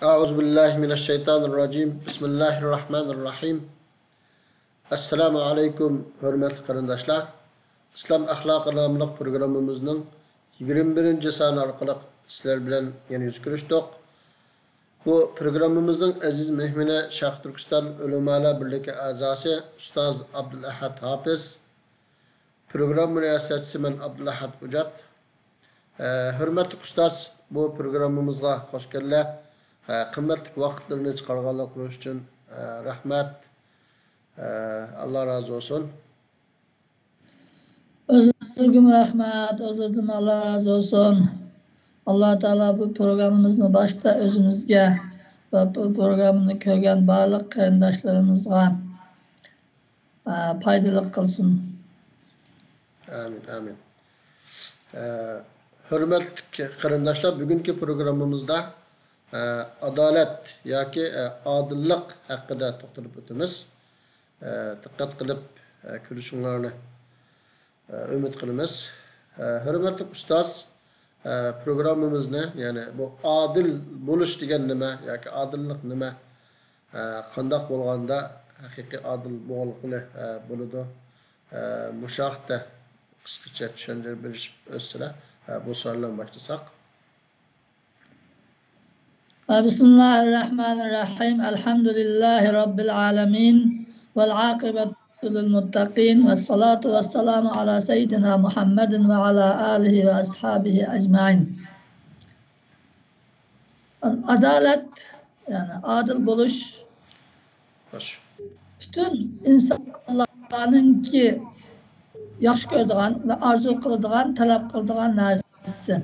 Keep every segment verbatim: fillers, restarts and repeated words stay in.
أعوذ بالله من الشيطان الرجيم. بسم الله الرحمن الرحيم. ئەسسالامۇ ئەلەيكۇم، ھۆرمەتلىك قېرىنداشلار. ئىسلام ئەخلاقى ناملىق پروگراممىمىزنىڭ يىگىرمە بىرىنچى سانى ئارقىلىق سىلەر بىلەن يەنە يۈز كۆرۈشتۇق. بۇ پروگراممىمىزنىڭ ئەزىز مېھمىنى شەرقىي تۈركىستان ئۆلىمالار بىرلىكى ئەزاسى ئۇستاز ئابدۇلئەھەد ھاپىز. پروگرامما رىياسەتچىسى مەن ئابدۇلئەھەد ئوجات. ئە، ھۆرمەتلىك ئۇستاز، بۇ پروگراممىمىزغا خوش كەلدىلەر. ئە، قىممەتلىك ۋاقىتلىرىنى چىقارغانلىقلىرى ئۈچۈن، ئە، رەھمەت. ئە، ئاللا رازى بولسۇن. ئۆزلىرىگىمۇ رەھمەت، ئۆزلىرىدىنمۇ ئاللا رازى بولسۇن. ئاللا تائالا بۇ پروگراممىمىزنى باشتا ئۆزىمىزگە ۋە بۇ پروگراممىنى كۆرگەن بارلىق قېرىنداشلىرىمىزغا ئە، پايدىلىق قىلسۇن. ئامىن، ئامىن. ئە، ھۆرمەتلىك قېرىنداشلار، بۈگۈنكى پروگراممىمىزدا، ئە، ئادالەت ياكى، ئە، ئادىللىق ھەققىدە توختىلىپ ئۆتىمىز. ئە، دىققەت قىلىپ، ئە، كۆرۈشۈڭلارنى ئە، ئۈمىد قىلىمىز. ئە، ھۆرمەتلىك ئۇستاز، ئە، پروگراممىمىزنى، يەنى بۇ ئادىل بولۇش دېگەن نېمە ياكى ئادىللىق نېمە، ئە، قانداق بولغاندا ھەقىقىي ئادىل بولغىلى، ئە، بولىدۇ؟ ئە، مۇشۇ ھەقتە قىسقىچە چۈشەندۈرۈپ بېرىشىپ ئۆتسىلە، ئە، بۇ سوئالدىن باشلىساق. بسم الله الرحمن الرحيم. الحمد لله رب العالمين. والعاقبة للمتقين. والصلاة والسلام على سيدنا محمد وعلى آله وأصحابه أجمعين. ئادالەت، يەنى ئادىل بولۇش، خوش. پۈتۈن ئىنسانلارنىڭكى ياخشى كۆرىدىغان ۋە ئارزۇ قىلىدىغان، تەلەپ قىلىدىغان نەرسىسى.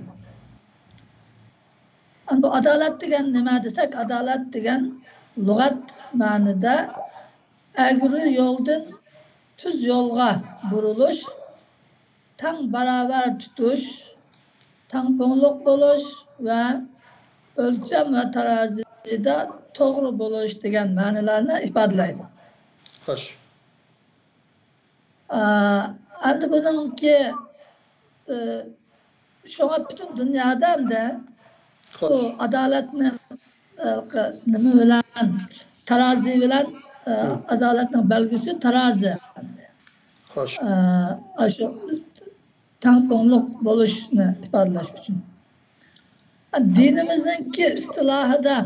ئەمدى بۇ ئادالەت دېگەن نېمە دېسەك، ئادالەت دېگەن لۇغەت مەنىدە ئەگرى يولدىن تۈز يولغا بۇرۇلۇش، تەڭ باراۋەر تۇتۇش، تەڭپۇڭلۇق بولۇش ۋە ئۆلچەم ۋە تارازىدا توغرا بولۇش دېگەن مەنىلەرنى ئىپادىلەيدۇ. خوش. ئا، ئەمدى بۇنىڭكى، ئى، شۇڭا پۈتۈن دۇنيادا ئەمدى بۇ خوش. ئادالەتنى، ئى، نېمە بىلەن، تارازى بىلەن، ئى، ھە. ئادالەتنىڭ بەلگىسى تارازى. خوش. ئى، ئاشۇ تەڭپۇڭلۇق بولۇشنى ئىپادىلەش ئۈچۈن. دىنىمىزنىڭكى ئىستىلاھىدا،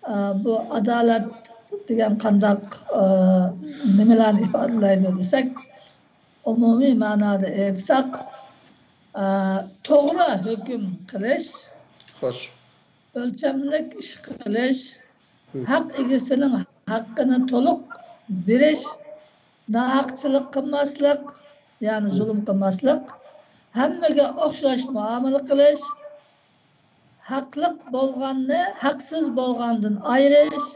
ئە، بۇ ئادالەت دېگەن قانداق، ئە، نېمىلەرنى ئىپادىلەيدۇ دېسەك، ئومۇمىي مەنادا ئېيتساق، ئە، توغرا ھۆكۈم قىلىش، خوش. ئۆلچەملىك ئىش قىلىش، ھە. ھەق ئىگىسىنىڭ ھەققىنى تولۇق بېرىش، ناھەقچىلىك قىلماسلىق، يەنى ھە. زۇلۇم قىلماسلىق، ھەممىگە ئوخشاش مۇئامىلە قىلىش، ھەقلىق بولغاننى ھەقسىز بولغاندىن ئايرىش،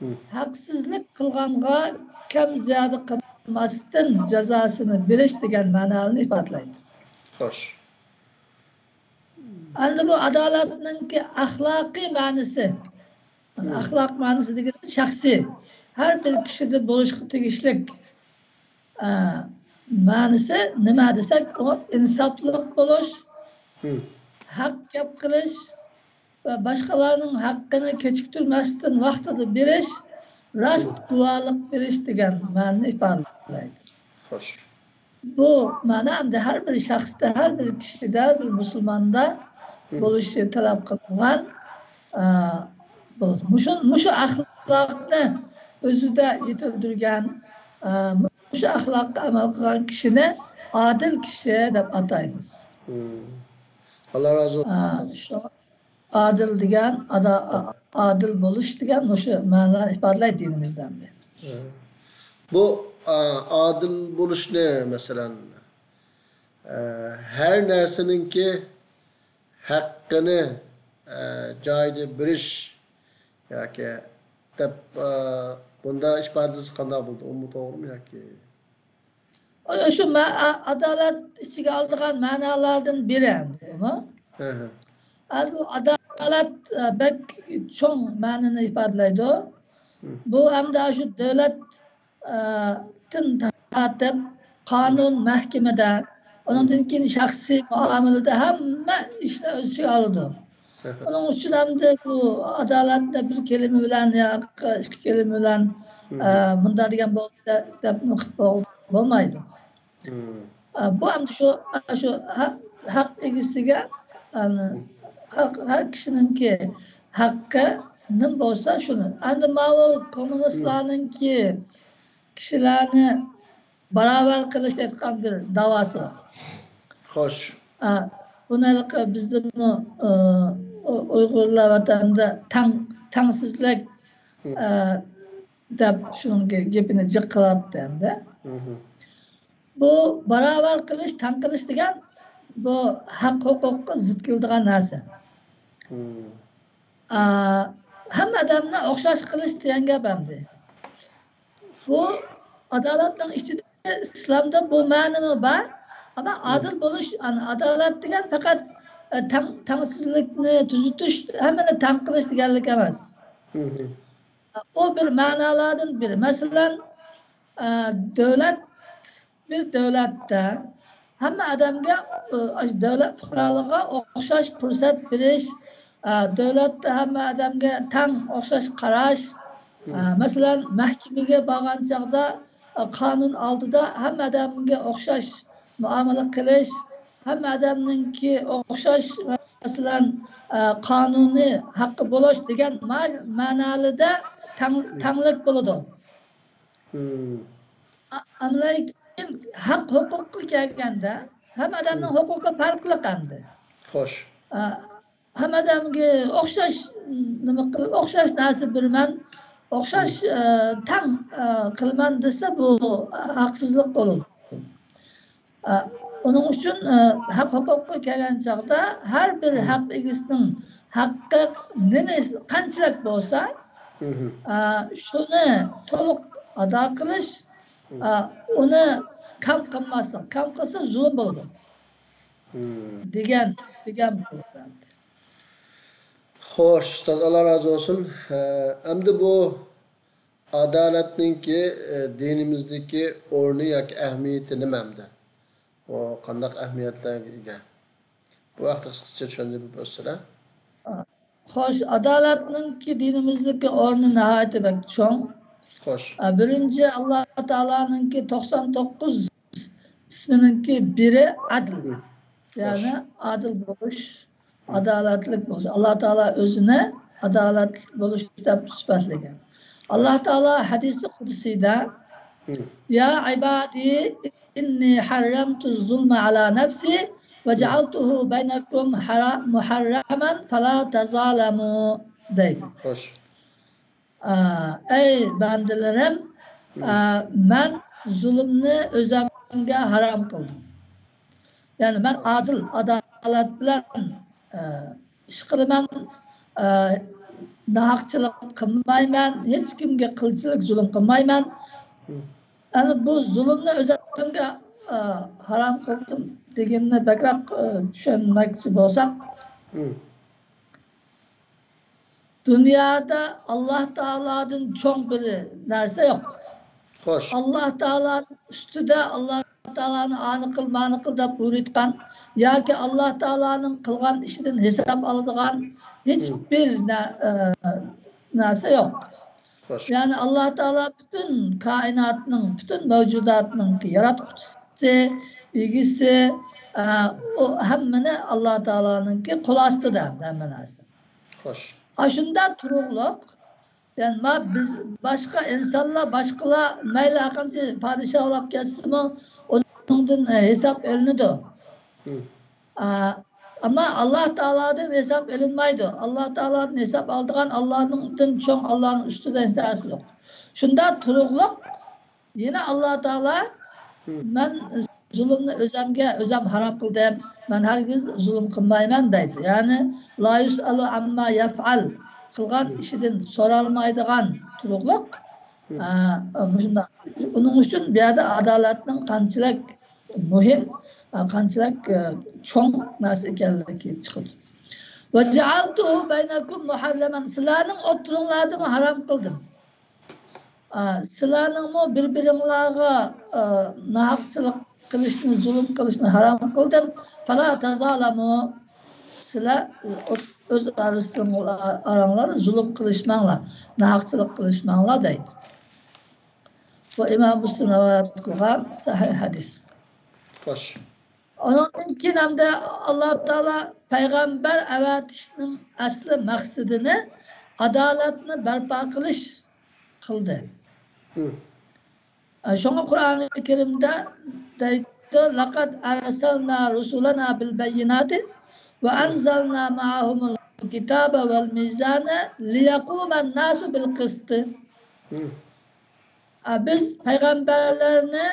ھە. ھەقسىزلىك قىلغانغا كەم زىيادە قىلماستىن جازاسىنى بېرىش دېگەن مەنالارنى ئىپادىلەيدۇ. خوش. ئەمدى بۇ ئادالەتنىڭكى ئەخلاقىي مەنىسى. مم. ئەخلاق مەنىسى دېگىنى شەخسىي، ھەر بىر كىشىدە بولۇشقا تېگىشلىك، ئە، مەنىسى نېمە دېسەك، ئۇ ئىنساپلىق بولۇش، مم. ھەق گەپ قىلىش ۋە باشقىلارنىڭ ھەققىنى كېچىكتۈرمەستىن ۋاقتىدا بېرىش، راست مم. گۇۋاھلىق بېرىش دېگەن مەنىنى ئىپادىلەيدۇ. خوش. بۇ مانا ئەمدى ھەر بىر شەخستە، ھەر بىر كىشىدە، ھەر بىر مۇسۇلماندا ھە. بولۇشى تەلەپ قىلىنغان، ئە، بولىدۇ. مۇشۇ، مۇشۇ ئەخلاقنى ئۆزىدە يېتىلدۈرگەن، ئە، مۇشۇ ئەخلاققا ئەمەل قىلغان كىشىنى ئادىل كىشى دەپ ئاتايمىز. ھە. ئاللا رازى بولسۇن. ئە، شۇ ئادىل دېگەن، ئادا-، ئادىل بولۇش دېگەن مۇشۇ مەنىلەرنى ئىپادىلەيدۇ دىنىمىزدا ئەمدى. بۇ، ئا، ئادىل بولۇشنى، مەسىلەن، ئە، ھەر نەرسىنىڭكى ھەققىنى، ئە، جايىدا بېرىش ياكى دەپ، ئە، بۇنداق ئىپادىلىسە قانداق بولىدۇ؟ ئۇمۇ توغرىمۇ ياكى؟ ئۇ شۇ مە-، ئا-، ئادالەت ئىچىگە ئالىدىغان مەنالاردىن بىرى ئەمدى بۇمۇ. ھە، ھە. ئەمدى بۇ ئادالەت، ئە، بەك چوڭ مەنىنى ئىپادىلەيدۇ. ھە. بۇ ئەمدى شۇ دۆلەت، ئە، تىن تارتىپ قانۇن مەھكىمىدە، ئۇنىڭدىن كېيىن شەخسىي مۇئامىلىدە ھەممە ئىشنى ئۆز ئىچىگە ئالىدۇ. ئۇنىڭ ئۈچۈن ئەمدى بۇ ئادالەتنى بىر كەلىمە بىلەن ياكى ئىككى كەلىمە بىلەن، ئە، مۇنداق دېگەن بولدى دەپ قىلىپ بولمايدۇ. ئە، بۇ ئەمدى شۇ، شۇ ھەق، ھەق ئىگىسىگە، ئەنە، ھەق، ھەر كىشىنىڭكى ھەققى نېمە بولسا شۇنى. ئەمدى ماۋۇ كوممۇنىستلارنىڭكى كىشىلەرنى باراۋەر قىلىش دەيدىغان بىر داۋاسى بار. خوش. ئە، بۇنى ھېلىقى بىزدىمۇ، ئە، ئۇ-، ئۇيغۇرلار ۋەتەندە تەڭ، تەڭسىزلىك، ئە، دەپ شۇنىڭ گېپىنى جىق قىلاتتى ئەمدى. بۇ باراۋەر قىلىش، تەڭ قىلىش دېگەن بۇ ھەق ھوقۇققا زىت كېلىدىغان نەرسە. ئا، ھەممە ئادەمنى ئوخشاش قىلىش دېگەن گەپ ئەمدى. بۇ ئادالەتنىڭ ئىچىدە ئىسلامدا بۇ مەنىمۇ بار. ئەمما ئادىل بولۇش، ئانا، ئادالەت دېگەن پەقەت، ئە، تەڭ-، تەڭسىزلىكنى تۈزىتىش، ھەممىنى تەڭ قىلىش دېگەنلىك ئەمەس. ئۇ بىر مەنالاردىن بىرى. مەسىلەن، ئە، دۆلەت، بىر دۆلەتتە ھەممە ئادەمگە، ئە، دۆلەت پۇقرالىرىغا ئوخشاش پۇرسەت بېرىش، ئە، دۆلەتتە ھەممە ئادەمگە تەڭ ئوخشاش قاراش، ئە، مەسىلەن، مەھكىمىگە بارغان چاغدا، ئە، قانۇن ئالدىدا ھەممە ئادەمگە ئوخشاش مۇئامىلە قىلىش، ھەممە ئادەمنىڭكى ئوخشاش، مەسىلەن، ئە، قانۇنىي ھەققى بولۇش دېگەن ما-، مەنالىدە تەڭ-، تەڭلىك بولىدۇ. ئە-، ئەمما لېكىن ھەق ھوقۇققا كەلگەندە، ھەممە ئادەمنىڭ ھوقۇقى پەرقلىق ئەمدى. خوش. ئە، ھەممە ئادەمگە ئوخشاش نېمە قىل-، ئوخشاش نەرسە بېرىمەن، ئوخشاش، ئە، تەڭ، ئە، قىلىمەن دېسە، بۇ ھەقسىزلىق بولىدۇ. ئە، ئۇنىڭ ئۈچۈن، ئە، ھەق ھوقۇققا كەلگەن چاغدا ھەر بىر ھەق ئىگىسىنىڭ ھەققى نېمە، قانچىلىك بولسا، ئە، شۇنى تولۇق ئادا قىلىش، ئە، ئۇنى كەم قىلماسلىق، كەم قىلسا زۇلۇم بولىدۇ. دېگەن، دېگەن بولىدۇ. خوش، ئۇستاز، ئاللا رازى بولسۇن. ئە، ئەمدى بۇ ئادالەتنىڭكى، ئە، دىنىمىزدىكى ئورنى ياكى ئەھمىيىتى نېمە ئەمدى؟ ئۇ قانداق ئەھمىيەتلەرگە ئىگە؟ بۇ ھەقتە قىسقىچە چۈشەندۈرۈپ ئۆتسىلە. خوش، ئادالەتنىڭكى دىنىمىزدىكى ئورنى ناھايىتى بەك چوڭ. خوش. ئە، بىرىنچى، ئاللا تائالانىڭكى توقسان توققۇز ئىسمىنىڭكى بىرى ئەدىل. يەنى ئادىل بولۇش، ئادالەتلىك بولۇش. ئاللا تائالا ئۆزىنى ئادالەتلىك بولۇش دەپ سۈپەتلىگەن. ئاللا تائالا ھەدىسى قۇدسىيدا، يا عبادي إني حرمت الظلم على نفسي وجعلته بينكم حرا-، محرما فلا تظالموا دەيدۇ. خوش. ئە، ئەي بەندىلىرىم، ئە، مەن زۇلۇمنى ئۆزۈمگە ھارام قىلدىم. يەنى مەن ئادىل، ئادالەت بىلەن، ئە، ئىش قىلىمەن، ئە، ناھەقچىلىق قىلمايمەن، ھېچكىمگە قىلچىلىك، زۇلۇم قىلمايمەن. ئەنە بۇ زۇلۇمنى ئۆزۈمگە، ئە، ھارام قىلدىم دېگىنىنى بەكرەك، ئە، چۈشەنمەكچى بولساق، دۇنيادا ئاللا تائالادىن چوڭ بىر نەرسە يوق. خوش. ئاللا تائالانىڭ ئۈستىدە ئاللا تائالانى ئانى قىل، مانى قىل دەپ بۇيرۇيدىغان ياكى ئاللا تائالانىڭ قىلغان ئىشىدىن ھېساب ئالىدىغان ھېچ بىر نە-، ئە، نەرسە يوق. خوش. يەنى ئاللا تائالا پۈتۈن كائىناتنىڭ، پۈتۈن مەۋجۇداتنىڭكى ياراتقۇچىسى، ئىگىسى، ئە، ئۇ ھەممىنى ئاللا تائالانىڭكى قول ئاستىدا ھەممە نەرسە. خوش. ئاشۇنداق تۇرۇقلۇق، يەنى ما بىز باشقا ئىنسانلار، باشقىلار مەيلى ھەرقانچە پادىشاھ بولاپ كەتسىمۇ، ئۇنىڭدىن، ئە، ھېساب ئېلىنىدۇ. ئا، ئەمما ئاللا تائالادىن ھېساب ئېلىنمايدۇ. ئاللا تائالادىن ھېساب ئالىدىغان ئاللانىڭدىن چوڭ، ئاللانىڭ ئۈستىدە ھېچ نەرسە يوق. شۇنداق تۇرۇقلۇق يەنە ئاللا تائالا، مەن زۇلۇمنى ئۆزەمگە ئۆزەم ھارام قىلدىم، مەن ھەرگىز زۇلۇم قىلمايمەن دەيدۇ. يەنى لا يسأل عما يفعل، قىلغان ئىشىدىن سورالمايدىغان تۇرۇقلۇق. ئا، مۇشۇنداق. ئۇنىڭ ئۈچۈن بۇ يەردە ئادالەتنىڭ قانچىلىك مۇھىم، ئا، قانچىلىك، ئا، چوڭ نەرسە ئىكەنلىكى چىقىدۇ. وجعلته بينكم محرما، سىلەرنىڭ ئوتتۇرىڭلاردىمۇ ھارام قىلدىم. ئا، سىلەرنىڭمۇ بىر-بىرىڭلارغا، ئا، ناھەقچىلىق قىلىشنى، زۇلۇم قىلىشنى ھارام قىلدىم. فلا تظالموا. سىلەر ئۆز ئارىسىڭلار، ئاراڭلاردا زۇلۇم قىلىشماڭلار، ناھەقچىلىق قىلىشماڭلار دەيدۇ. بۇ ئىمام مۇسلىم رىۋايەت قىلغان سەھىھ ھەدىس. خوش. ئۇنىڭدىن كېيىن ھەمدە ئاللا تائالا پەيغەمبەر ئەۋەتىشنىڭ ئەسلى مەقسىتىنى ئادالەتنى بەرپا قىلىش قىلدى. ھم. شۇڭا قۇرئانى كەرىمدە دەيدۇ، لەقەد ئەرسەلنا رۇسۇلەنا بىل بەييىناتى ۋە ئەنزەلنا مەئەھۇمۇل كىتابە ۋەل مىزانە لىيەقۇمەن ناسۇ بىل قىسىت. ھم. بىز پەيغەمبەرلەرنى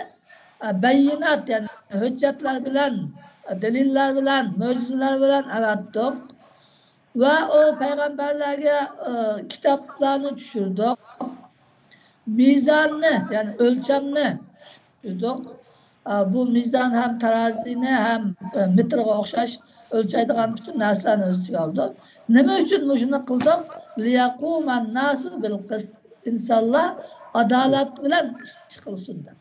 بەييىنات، يەنى ھۆججەتلەر بىلەن، دەلىللەر بىلەن، مۆجىزىلەر بىلەن ئەۋەتتۇق. ۋە ئۇ پەيغەمبەرلەرگە كىتابلارنى چۈشۈردۇق. مىزاننى، يەنى ئۆلچەمنى چۈشۈردۇق. بۇ مىزان ھەم تارازىنى ھەم مېتىرغا ئوخشاش ئۆلچەيدىغان پۈتۈن نەرسىلەرنى ئۆز ئىچىگە ئالىدۇ. نېمە ئۈچۈن مۇشۇنى قىلدۇق؟ لىيەقۇمەن ناسۇ بىل قىسىت. ئىنسانلار ئادالەت بىلەن ئىش قىلسۇن دەپ.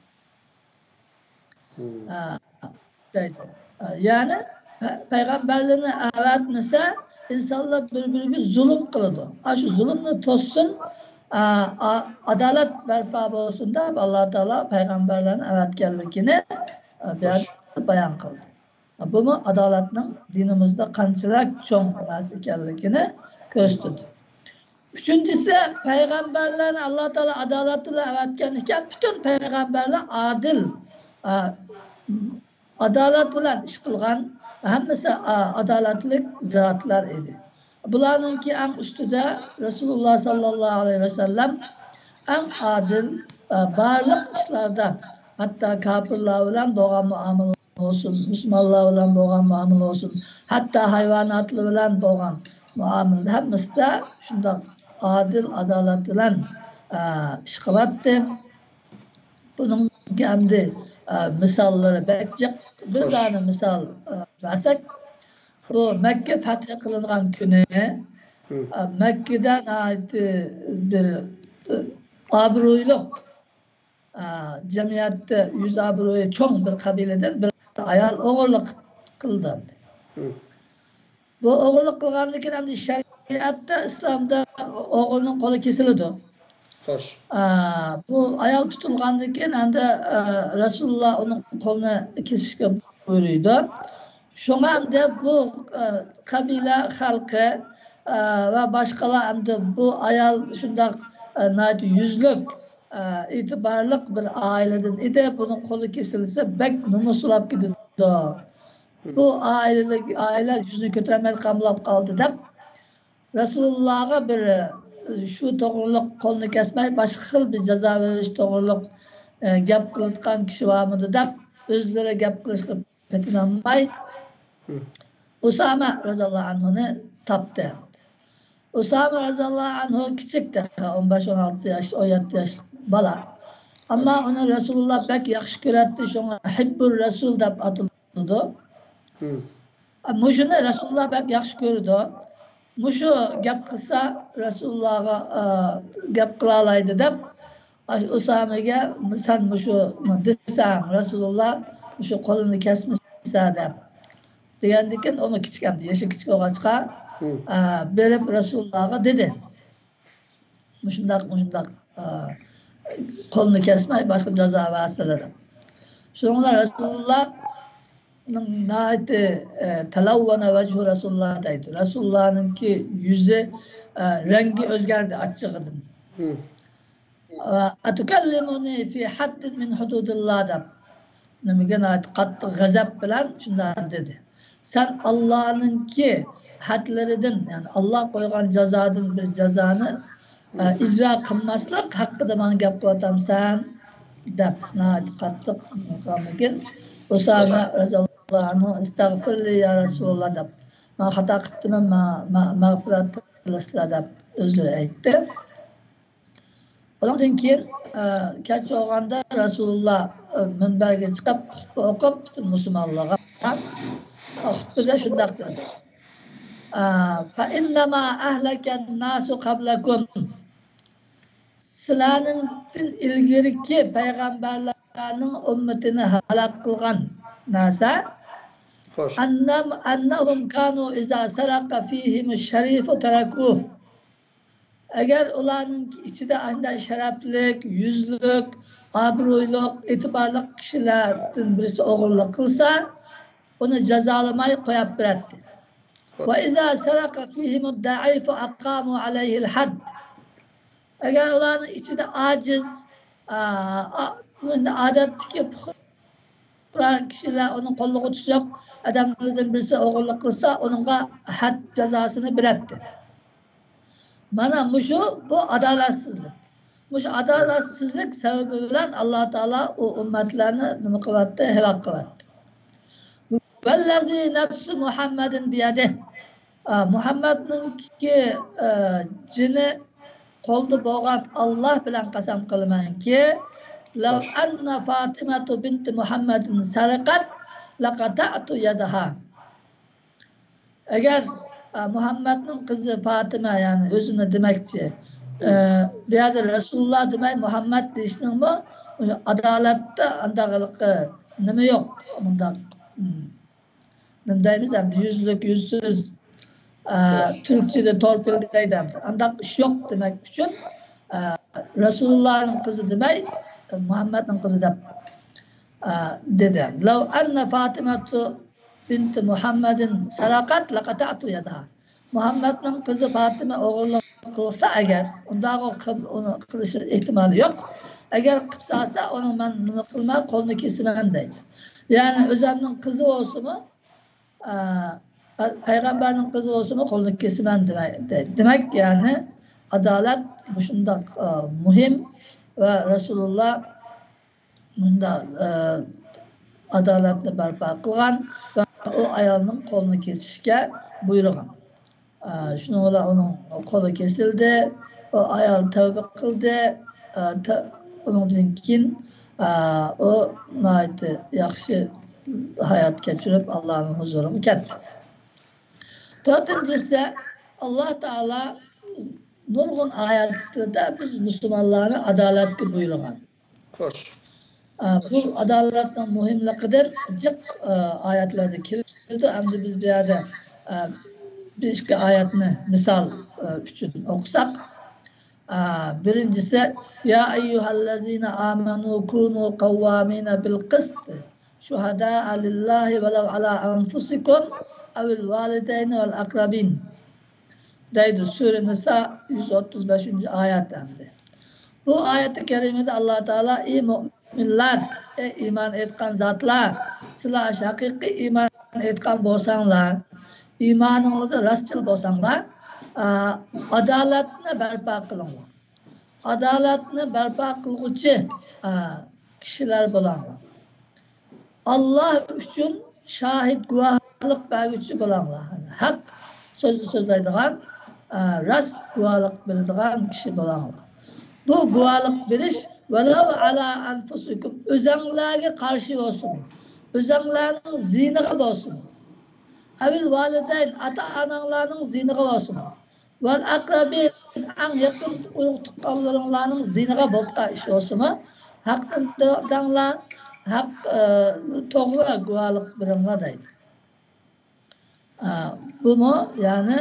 ھم. ئا، دەيدۇ. ئا، يەنى پە-، پەيغەمبەرلىرىنى ئەۋەتمىسە، ئىنسانلار بىر-بىرىگە زۇلۇم قىلىدۇ. ئاشۇ زۇلۇمنى توسسۇن، ئا، ئا، ئادالەت بەرپا بولسۇن دەپ، ئاللا تائالا پەيغەمبەرلەرنى ئەۋەتكەنلىكىنى، ئا، بۇ يەردە بايان قىلدى. بۇمۇ ئادالەتنىڭ دىنىمىزدا قانچىلىك چوڭ نەرسە ئىكەنلىكىنى كۆرسىتىدۇ. ئۈچىنچىسى، پەيغەمبەرلەرنى ئاللا تائالا ئادالەت بىلەن ئەۋەتكەن ئىكەن، پۈتۈن پەيغەمبەرلەر ئادىل، ئا، ئادالەت بىلەن ئىش قىلغان، ھەممىسى، ئا، ئادالەتلىك زاتلار ئىدى. بۇلارنىڭكى ئەڭ ئۈستىدە رەسۇلۇللا ساللاللاھۇ ئەلەيھى ۋەسەللەم ئەڭ ئادىل، ئا، بارلىق ئىشلاردا، ھەتتا كاپىرلار بىلەن بولغان مۇئامىلە بولسۇن، مۇسۇلمانلار بىلەن بولغان مۇئامىلە بولسۇن، ھەتتا ھايۋاناتلار بىلەن بولغان مۇئامىلىدە ھەممىسىدە شۇنداق ئادىل، ئادالەت بىلەن، ئە، ئىش قىلاتتى. بۇنىڭ ئەمدى، ئە، مىساللىرى بەك جىق. بىر دانە مىسال، ئە، بەرسەك، بۇ مەككە پەتھى قىلىنغان كۈنى، ئە، مەككىدە ناھايىتى بىر، ئە، ئابرۇيلۇق، ئا، جەمئىيەتتە يۈز ئابرۇيى چوڭ بىر قەبىلىدىن بىر ئايال ئوغرىلىق قىلدى. بۇ ئوغرىلىق قىلغاندىن كېيىن ئەمدى شەرىئەتتە، ئىسلامدا ئوغرىنىڭ قولى كېسىلىدۇ. ئا، بۇ ئايال تۇتۇلغاندىن كېيىن ئەمدى، ئا، رەسۇلۇللا ئۇنىڭ قولىنى كېسىشكە بۇيرۇيدۇ. شۇڭا ئەمدى بۇ، ئا، قەبىلە خەلقى، ئا، ۋە باشقىلار ئەمدى بۇ ئايال شۇنداق، ئا، ناھايىتى يۈزلۈك، ئا، ئېتىبارلىق بىر ئائىلىدىن ئىدى. بۇنىڭ قولى كېسىلسە بەك نومۇسسىزلاپ كېتىدۇ. بۇ ئائىلىلىك، ئائىلە يۈزىنى كۆتۈرەلمەي قاملاپ قالدى دەپ، رەسۇلۇللاغا بىر، ئا، شۇ توغرۇلۇق قولنى كەسمەي باشقا خىل بىر جازا بېرىش توغرۇلۇق، ئا، گەپ قىلىدىغان كىشى بارمىدى دەپ ئۆزلىرى گەپ قىلىشقا پېتىنالماي، ئۇسامە رەزىياللاھۇ ئەنھۇنى تاپتى. ئۇسامە رەزىياللاھۇ ئەنھۇ كىچىك تېخى، ئون بەش، ئون ئالتە ياش، ئون يەتتە ياشلىق بالا. ئەمما ئۇنى رەسۇلۇللا بەك ياخشى كۆرەتتى، شۇڭا ھىببۇر رەسۇل دەپ ئاتىلىدۇ. مۇشۇنى رەسۇلۇللا بەك ياخشى كۆرىدۇ. مۇشۇ گەپ قىلسا رەسۇلۇللاغا، ئا، گەپ قىلالايدۇ دەپ، ئاشۇ ئۇسامىگە سەن مۇشۇنى دېسەڭ، رەسۇلۇللا مۇشۇ قولىنى كەسمىسە دەپ دېگەندىكىن، ئۇمۇ كىچىك ئەمدى، يېشى كىچىك بولغاچقا، ئا، بېرىپ رەسۇلۇللاغا دېدى. مۇشۇنداق، مۇشۇنداق، ئا، قولنى كەسمەي باشقا جازا بەرسىلە دەپ. شۇنىڭ بىلەن رەسۇلۇللا ناھايىتى، ئە، تەلەۋۋەنە ۋەجھۇ رەسۇلۇللا دەيدۇ. رەسۇلۇللانىڭكى يۈزى، ئە، رەڭگى ئۆزگەردى ئاچچىقىدىن. ئە، ئەتۇكەللىمۇنى فى ھەددىن مىن ھۇدۇدىللا دەپ. نېمىگە ناھايىتى قاتتىق غەزەپ بىلەن شۇنداق دېدى. سەن ئاللانىڭكى ھەدلىرىدىن، يەنى ئاللا قويغان جازادىن بىر جازانى، ئە، ئىجرا قىلماسلىق ھەققىدە ماڭا گەپ قىلىۋاتامسەن؟ دەپ ناھايىتى قاتتىق قىلغاندىكىن، ئۇسامە رەزىياللاھۇ ئەنھۇ ئىستەغفىرلى يا رەسۇلاللا دەپ، مەن خاتا قىپتىمەن، مە-، مە-، مەغپىرەت قىلىسىلەر دەپ ئۆزلىرى ئېيتتى. ئۇنىڭدىن كېيىن، ئە، كەچ بولغاندا رەسۇلۇللا، ئە، مۇنبەرگە چىقىپ خۇتبە ئوقۇپ، پۈتۈن مۇسۇلمانلارغا خۇتبىدە شۇنداق دېدى. ئە، فەئىننەما ئەھلەكەن ناسۇ قەبلەكۇم. سىلەرنىڭدىن ئىلگىرىكى پەيغەمبەرلەرنىڭ ئۈممىتىنى ھالاك قىلغان نەرسە، خوش. أنهم كانوا إذا سرق فيهم الشريف تركوه. ئەگەر ئۇلارنىڭ ئىچىدە ئانداق شەرەپلىك، يۈزلۈك، ئابرۇيلۇق، ئېتىبارلىق كىشىلەردىن بىرسى ئوغرىلىق قىلسا، ئۇنى جازالىماي قويۇپ بېرەتتى. وإذا سرق فيهم الضعيف أقاموا عليه الحد. ئەگەر ئۇلارنىڭ ئىچىدە ئاجىز، ئا، ئا، ئادەتتىكى پۇقرا كىشىلەر، ئۇنىڭ قولىغا تۇتۇق ئادەملەردىن بىرسى ئوغرىلىق قىلسا، ئۇنىڭغا ھەد جازاسىنى بېرەتتى. مانا مۇشۇ، بۇ ئادالەتسىزلىك. مۇشۇ ئادالەتسىزلىك سەۋەبى بىلەن ئاللا تائالا ئۇ ئۈممەتلەرنى نېمە قىلىۋەتتى؟ ھالاك قىلىۋەتتى. والذي نفس محمد بيده. ئا، مۇھەممەدنىڭكى، ئا، جېنى قولدا بولغان ئاللا بىلەن قەسەم قىلىمەنكى، لو أن فاطمة بنت محمد سرقت لقطعت يدها. ئەگەر، ئا، مۇھەممەدنىڭ قىزى پاتىمە، يەنى ئۆزىنى دېمەكچى، ئە، بۇ يەردە رەسۇلۇللا دېمەي، مۇھەممەد دېيىشنىڭمۇ ئادالەتتە ئانداق نېمە يوق، مۇنداق، م، نېمە دەيمىز ئەمدى، يۈزلۈك، يۈزسىز، ئە، تۈركچىدە تورپىل دەيدۇ ئەمدى. ئانداق ئىش يوق دېمەك ئۈچۈن، ئە، رەسۇلۇللانىڭ قىزى دېمەي، مۇھەممەدنىڭ قىزى دەپ، ئە، دېدى. لو أن فاطمة بنت محمد سرقت لقطعت يدها. مۇھەممەدنىڭ قىزى پاتىمە ئوغرىلىق قىلسا ئەگەر، ئۇنداق ئۇ قىل-، ئۇنى قىلىش ئېھتىمالى يوق. ئەگەر قىلسا، ئۇنىڭ مەن نېمە قىلماي، قولىنى كېسىمەن دەيدۇ. يەنى ئۆزەمنىڭ قىزى بولسىمۇ، ئا، پەيغەمبەرنىڭ قىزى بولسىمۇ قولىنى كېسىمەن دېمەي-، دەيدۇ. دېمەك، يەنى ئادالەت مۇشۇنداق، ئا، مۇھىم ۋە رەسۇلۇللا مۇنداق، ئە، ئادالەتنى بەرپا قىلغان ۋە ئۇ ئايالنىڭ قولىنى كېسىشكە بۇيرۇغان. ئە، شۇنىڭ بىلەن ئۇنىڭ قولى كېسىلدى، ئۇ ئايال تەۋبە قىلدى. ئە، تە-، ئۇنىڭدىن كېيىن، ئە، ئۇ ناھايىتى ياخشى ھايات كەچۈرۈپ، ئاللانىڭ ھۇزۇرىغا كەتتى. تۆتىنچىسى، ئاللا تائالا نۇرغۇن ئايەتلەردە بىز مۇسۇلمانلارنى ئادالەتكە بۇيرۇغان. خوش. ئا، بۇ ئادالەتنىڭ مۇھىملىقىدىن جىق، ئا، ئايەتلەردە كېلىدۇ. ئەمدى بىز بۇ يەردە، ئا، بىر ئىككى ئايەتنى مىسال، ئا، ئۈچۈن ئوقۇساق. ئا، بىرىنچىسى، يا ئەييۇھەللەزىنە ئامەنۇ كۇنۇ قەۋۋامىنە بىل قىست شۇھەدائە لىللاھى ۋەلەۋ ئەلا ئەنفۇسىكۇم ئەۋىل ۋالىدەينى ۋەل ئەقرەبىن. دەيدۇ. سۈرە نىسا يۈز ئوتتۇز بەشىنچى ئايەت ئەمدى. بۇ ئايەتى كەرىمىدە ئاللا تائالا، ئى مۇئمىنلار، ئەي ئىمان ئېيتقان زاتلار، سىلەر ھەقىقىي ئىمان ئېيتقان بولساڭلار، ئىمانىڭلاردا راستچىل بولساڭلار، ئا، ئادالەتنى بەرپا قىلىڭلار. ئادالەتنى بەرپا قىلغۇچى، ئا، كىشىلەر بولۇڭلار. ئاللا ئۈچۈن شاھىت، گۇۋاھلىق بەرگۈچى بولۇڭلار. ھەق سۆزنى سۆزلەيدىغان، ئە، راست گۇۋاھلىق بېرىدىغان كىشى بولۇڭلار. بۇ گۇۋاھلىق بېرىش ۋەلەۋ ئەلا ئەنفۇسىكۇم، ئۆزەڭلارغا قارشى بولسۇن، ئۆزەڭلارنىڭ زىيىنىغا بولسۇن. ئەۋىل ۋالىدەين، ئاتا-ئاناڭلارنىڭ زىيىنىغا بولسۇن. ۋەل ئەقرەبىن، ئەڭ يېقىن ئۇرۇق-تۇغقانلىرىڭلارنىڭ زىيىنىغا بولغان ئىش بولسىمۇ، ھەقتىن دەڭلار، ھەق، ئە، توغرا گۇۋاھلىق بېرىڭلار دەيدۇ. ئە، بۇمۇ، يەنى،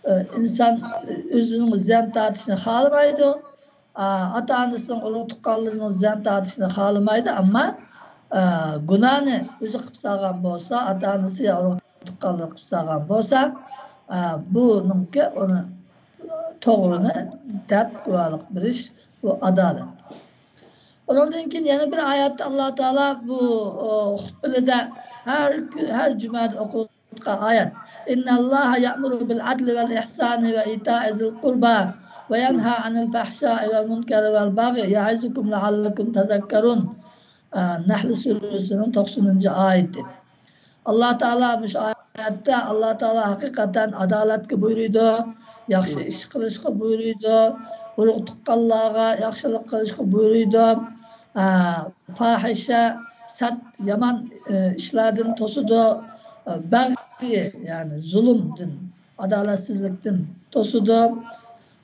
ئە، ئىنسان ئۆزىنىڭ زىيان تارتىشىنى خالىمايدۇ، ئە، ئاتا-ئانىسىنىڭ، ئۇرۇق-تۇغقانلىرىنىڭ زىيان تارتىشىنى خالىمايدۇ، ئەمما، ئە، گۇناھنى ئۆزى قىلىپ سالغان بولسا، ئاتا-ئانىسى يا ئۇرۇق تۇغقانلىق قىلساغان بولسا، ئا، بۇنىڭكى ئۇنى توغرىنى دەپ گۇۋاھلىق بېرىش، بۇ ئادالەت. ئۇنىڭدىن كېيىن يەنە بىر ئايەتتە ئاللا تائالا بۇ، ئۇ، خۇتبىلىدە ھەر، ھەر جۈمەدە ئوقۇلۇۋاتقان ئايەت. إن الله يأمر بالعدل والإحسان وإيتاء ذي القربى وينهى عن الفحشاء والمنكر والبغي يعظكم لعلكم تذكرون. ئا، نەھل سۈرىسىنىڭ توقسىنىنچى ئايىتى. ئاللا تائالا مۇشۇ ئايەتتە، ئاللا تائالا ھەقىقەتەن ئادالەتكە بۇيرۇيدۇ، ياخشى ئىش قىلىشقا بۇيرۇيدۇ، ئۇرۇق تۇغقانلارغا ياخشىلىق قىلىشقا بۇيرۇيدۇ. ئە، پاھىشە، سەت، يامان، ئە، ئىشلاردىن توسىدۇ. ئە، بەغي، يەنى زۇلۇمدىن، ئادالەتسىزلىكتىن توسىدۇ.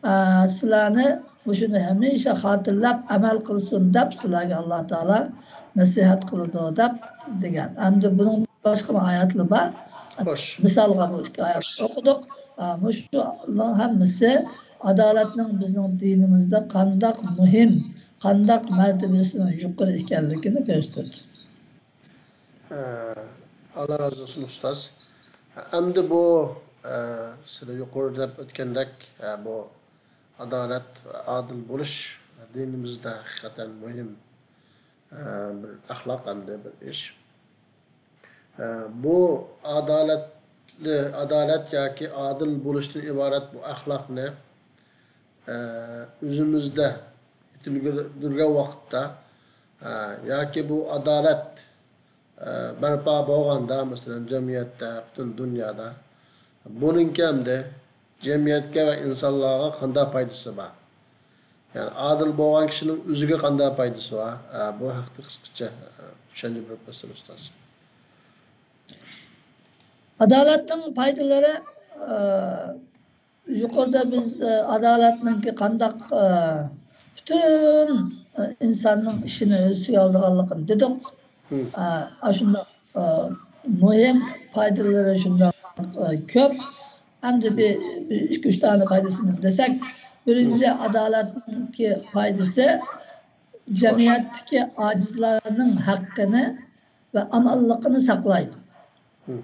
ئە، سىلەرنى مۇشۇنى ھەمىشە خاتىرىلەپ ئەمەل قىلسۇن دەپ سىلەرگە ئاللا تائالا نەسىھەت قىلىدۇ دەپ دېگەن. ئەمدى بۇنىڭ باشقا ئايەتلەر بار. خوش. مىسالغا بۇ ئىككى ئايەت ئوقۇدۇق. ئا، مۇشۇلارنىڭ ھەممىسى ئادالەتنىڭ بىزنىڭ دىنىمىزدا قانداق مۇھىم، قانداق مەرتىۋىسىنىڭ يۇقىرى ئىكەنلىكىنى كۆرسىتىدۇ. ئە، ئاللا رازى بولسۇن ئۇستاز. ئەمدى بۇ، ئە، سىلەر يۇقىرىدا دەپ ئۆتكەندەك، ئە، بۇ ئادالەت ۋە ئادىل بولۇش دىنىمىزدا ھەقىقەتەن مۇھىم، ئە، بىر ئەخلاق ئەمدى بىر ئىش. ئە، بۇ ئادالەتلى، ئادالەت ياكى ئادىل بولۇشتىن ئىبارەت بۇ ئەخلاقنى، ئە، ئۆزىمىزدە يېتىلدۈرگەن ۋاقىتتا، ئە، ياكى بۇ ئادالەت، ئە، بەرپا بولغاندا، مەسىلەن، جەمئىيەتتە، پۈتۈن دۇنيادا، بۇنىڭكى ئەمدى جەمئىيەتكە ۋە ئىنسانلارغا قانداق پايدىسى بار؟ يەنى ئادىل بولغان كىشىنىڭ ئۆزىگە قانداق پايدىسى بار؟ ئە، بۇ ھەقتە قىسقىچە، ئە، چۈشەندۈرۈپ ئۆتسىڭىز ئۇستاز. ئادالەتنىڭ پايدىلىرى، ئە، يۇقىرىدا بىز، ئە، ئادالەتنىڭكى قانداق، ئە، پۈتۈن، ئە، ئىنساننىڭ ئىشىنى ئۆز ئىچىگە ئالىدىغانلىقىنى دېدۇق. مم. ئە، ئاشۇنداق، ئە، مۇھىم پايدىلىرى شۇنداق، ئە، كۆپ. ئەمدى بىر، بىر ئىككى، ئۈچ دانە پايدىسىنى دېسەك، بىرىنچى، ئادالەتنىڭكى پايدىسى جەمئىيەتتىكى ئاجىزلارنىڭ ھەققىنى ۋە ئامانلىقىنى ساقلايدۇ. مم.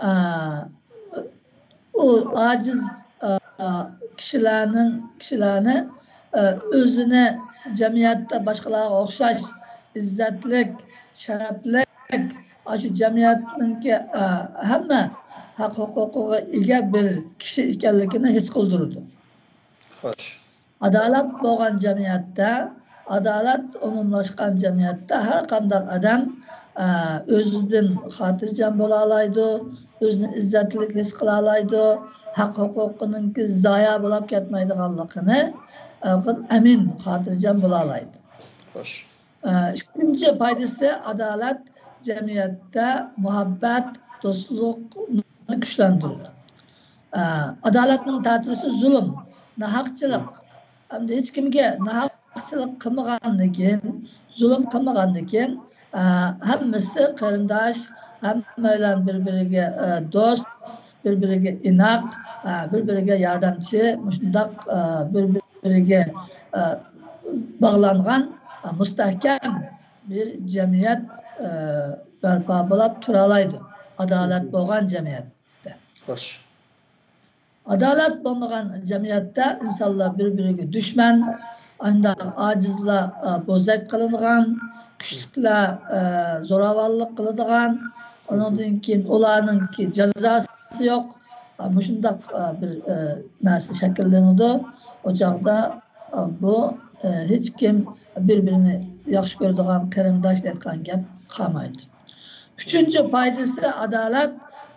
ئا، ئۇ ئاجىز، ئا، كىشىلەرنىڭ، كىشىلەرنى، ئا، ئۆزىنى جەمئىيەتتە باشقىلارغا ئوخشاش ئىززەتلىك، شەرەپلىك، ئاشۇ جەمئىيەتنىڭكى، ئا، ھەممە ھەق ھوقۇقىغا ئىگە بىر كىشى ئىكەنلىكىنى ھېس قىلدۇرىدۇ. خوش. ئادالەت بولغان جەمئىيەتتە، ئادالەت ئومۇملاشقان جەمئىيەتتە ھەر قانداق ئادەم، ئە، ئۆزىدىن خاتىرجەم بولالايدۇ، ئۆزىنى ئىززەتلىك ھېس قىلالايدۇ، ھەق ھوقۇقىنىڭكى زايا بولاپ كەتمەيدىغانلىقىنى، ئە، ئەمىن، خاتىرجەم بولالايدۇ. خوش. ئە، ئىككىنچى پايدىسى، ئادالەت جەمئىيەتتە مۇھەببەت، دوستلۇقنى كۈچلەندۈرىدۇ. ئە، ئادالەتنىڭ تەتۈرىسى زۇلۇم، ناھەقچىلىق. ئەمدى ھېچكىمگە ناھەقچىلىق قىلمىغاندىن كېيىن، زۇلۇم قىلمىغاندىن كېيىن، ئە، ھەممىسى قېرىنداش، ھەممەيلەن بىر-بىرىگە، ئە، دوست، بىر-بىرىگە ئىناق، ئە، بىر-بىرىگە ياردەمچى، مۇشۇنداق، ئە، بىر-بىرىگە، ئە، باغلانغان، ئە، مۇستەھكەم بىر جەمئىيەت، ئە، بەرپا بولاپ تۇرالايدۇ. ئادالەت بولغان جەمئىيەتتە. خوش. ئادالەت بولمىغان جەمئىيەتتە ئىنسانلار بىر-بىرىگە دۈشمەن، ئانداق ئاجىزلار، ئە، بوزەك قىلىنغان، كۈچلۈكلەر، ئە، زوراۋانلىق قىلىدىغان، ئۇنىڭدىن كېيىن ئۇلارنىڭكى جازاسى يوق. ئە، مۇشۇنداق، ئە، بىر، ئە، نەرسە شەكىللىنىدۇ. ئۇ چاغدا، ئە، بۇ، ئە، ھېچكىم بىر-بىرىنى ياخشى كۆرىدىغان قېرىنداش دەيدىغان گەپ قالمايدۇ. ئۈچىنچى پايدىسى، ئادالەت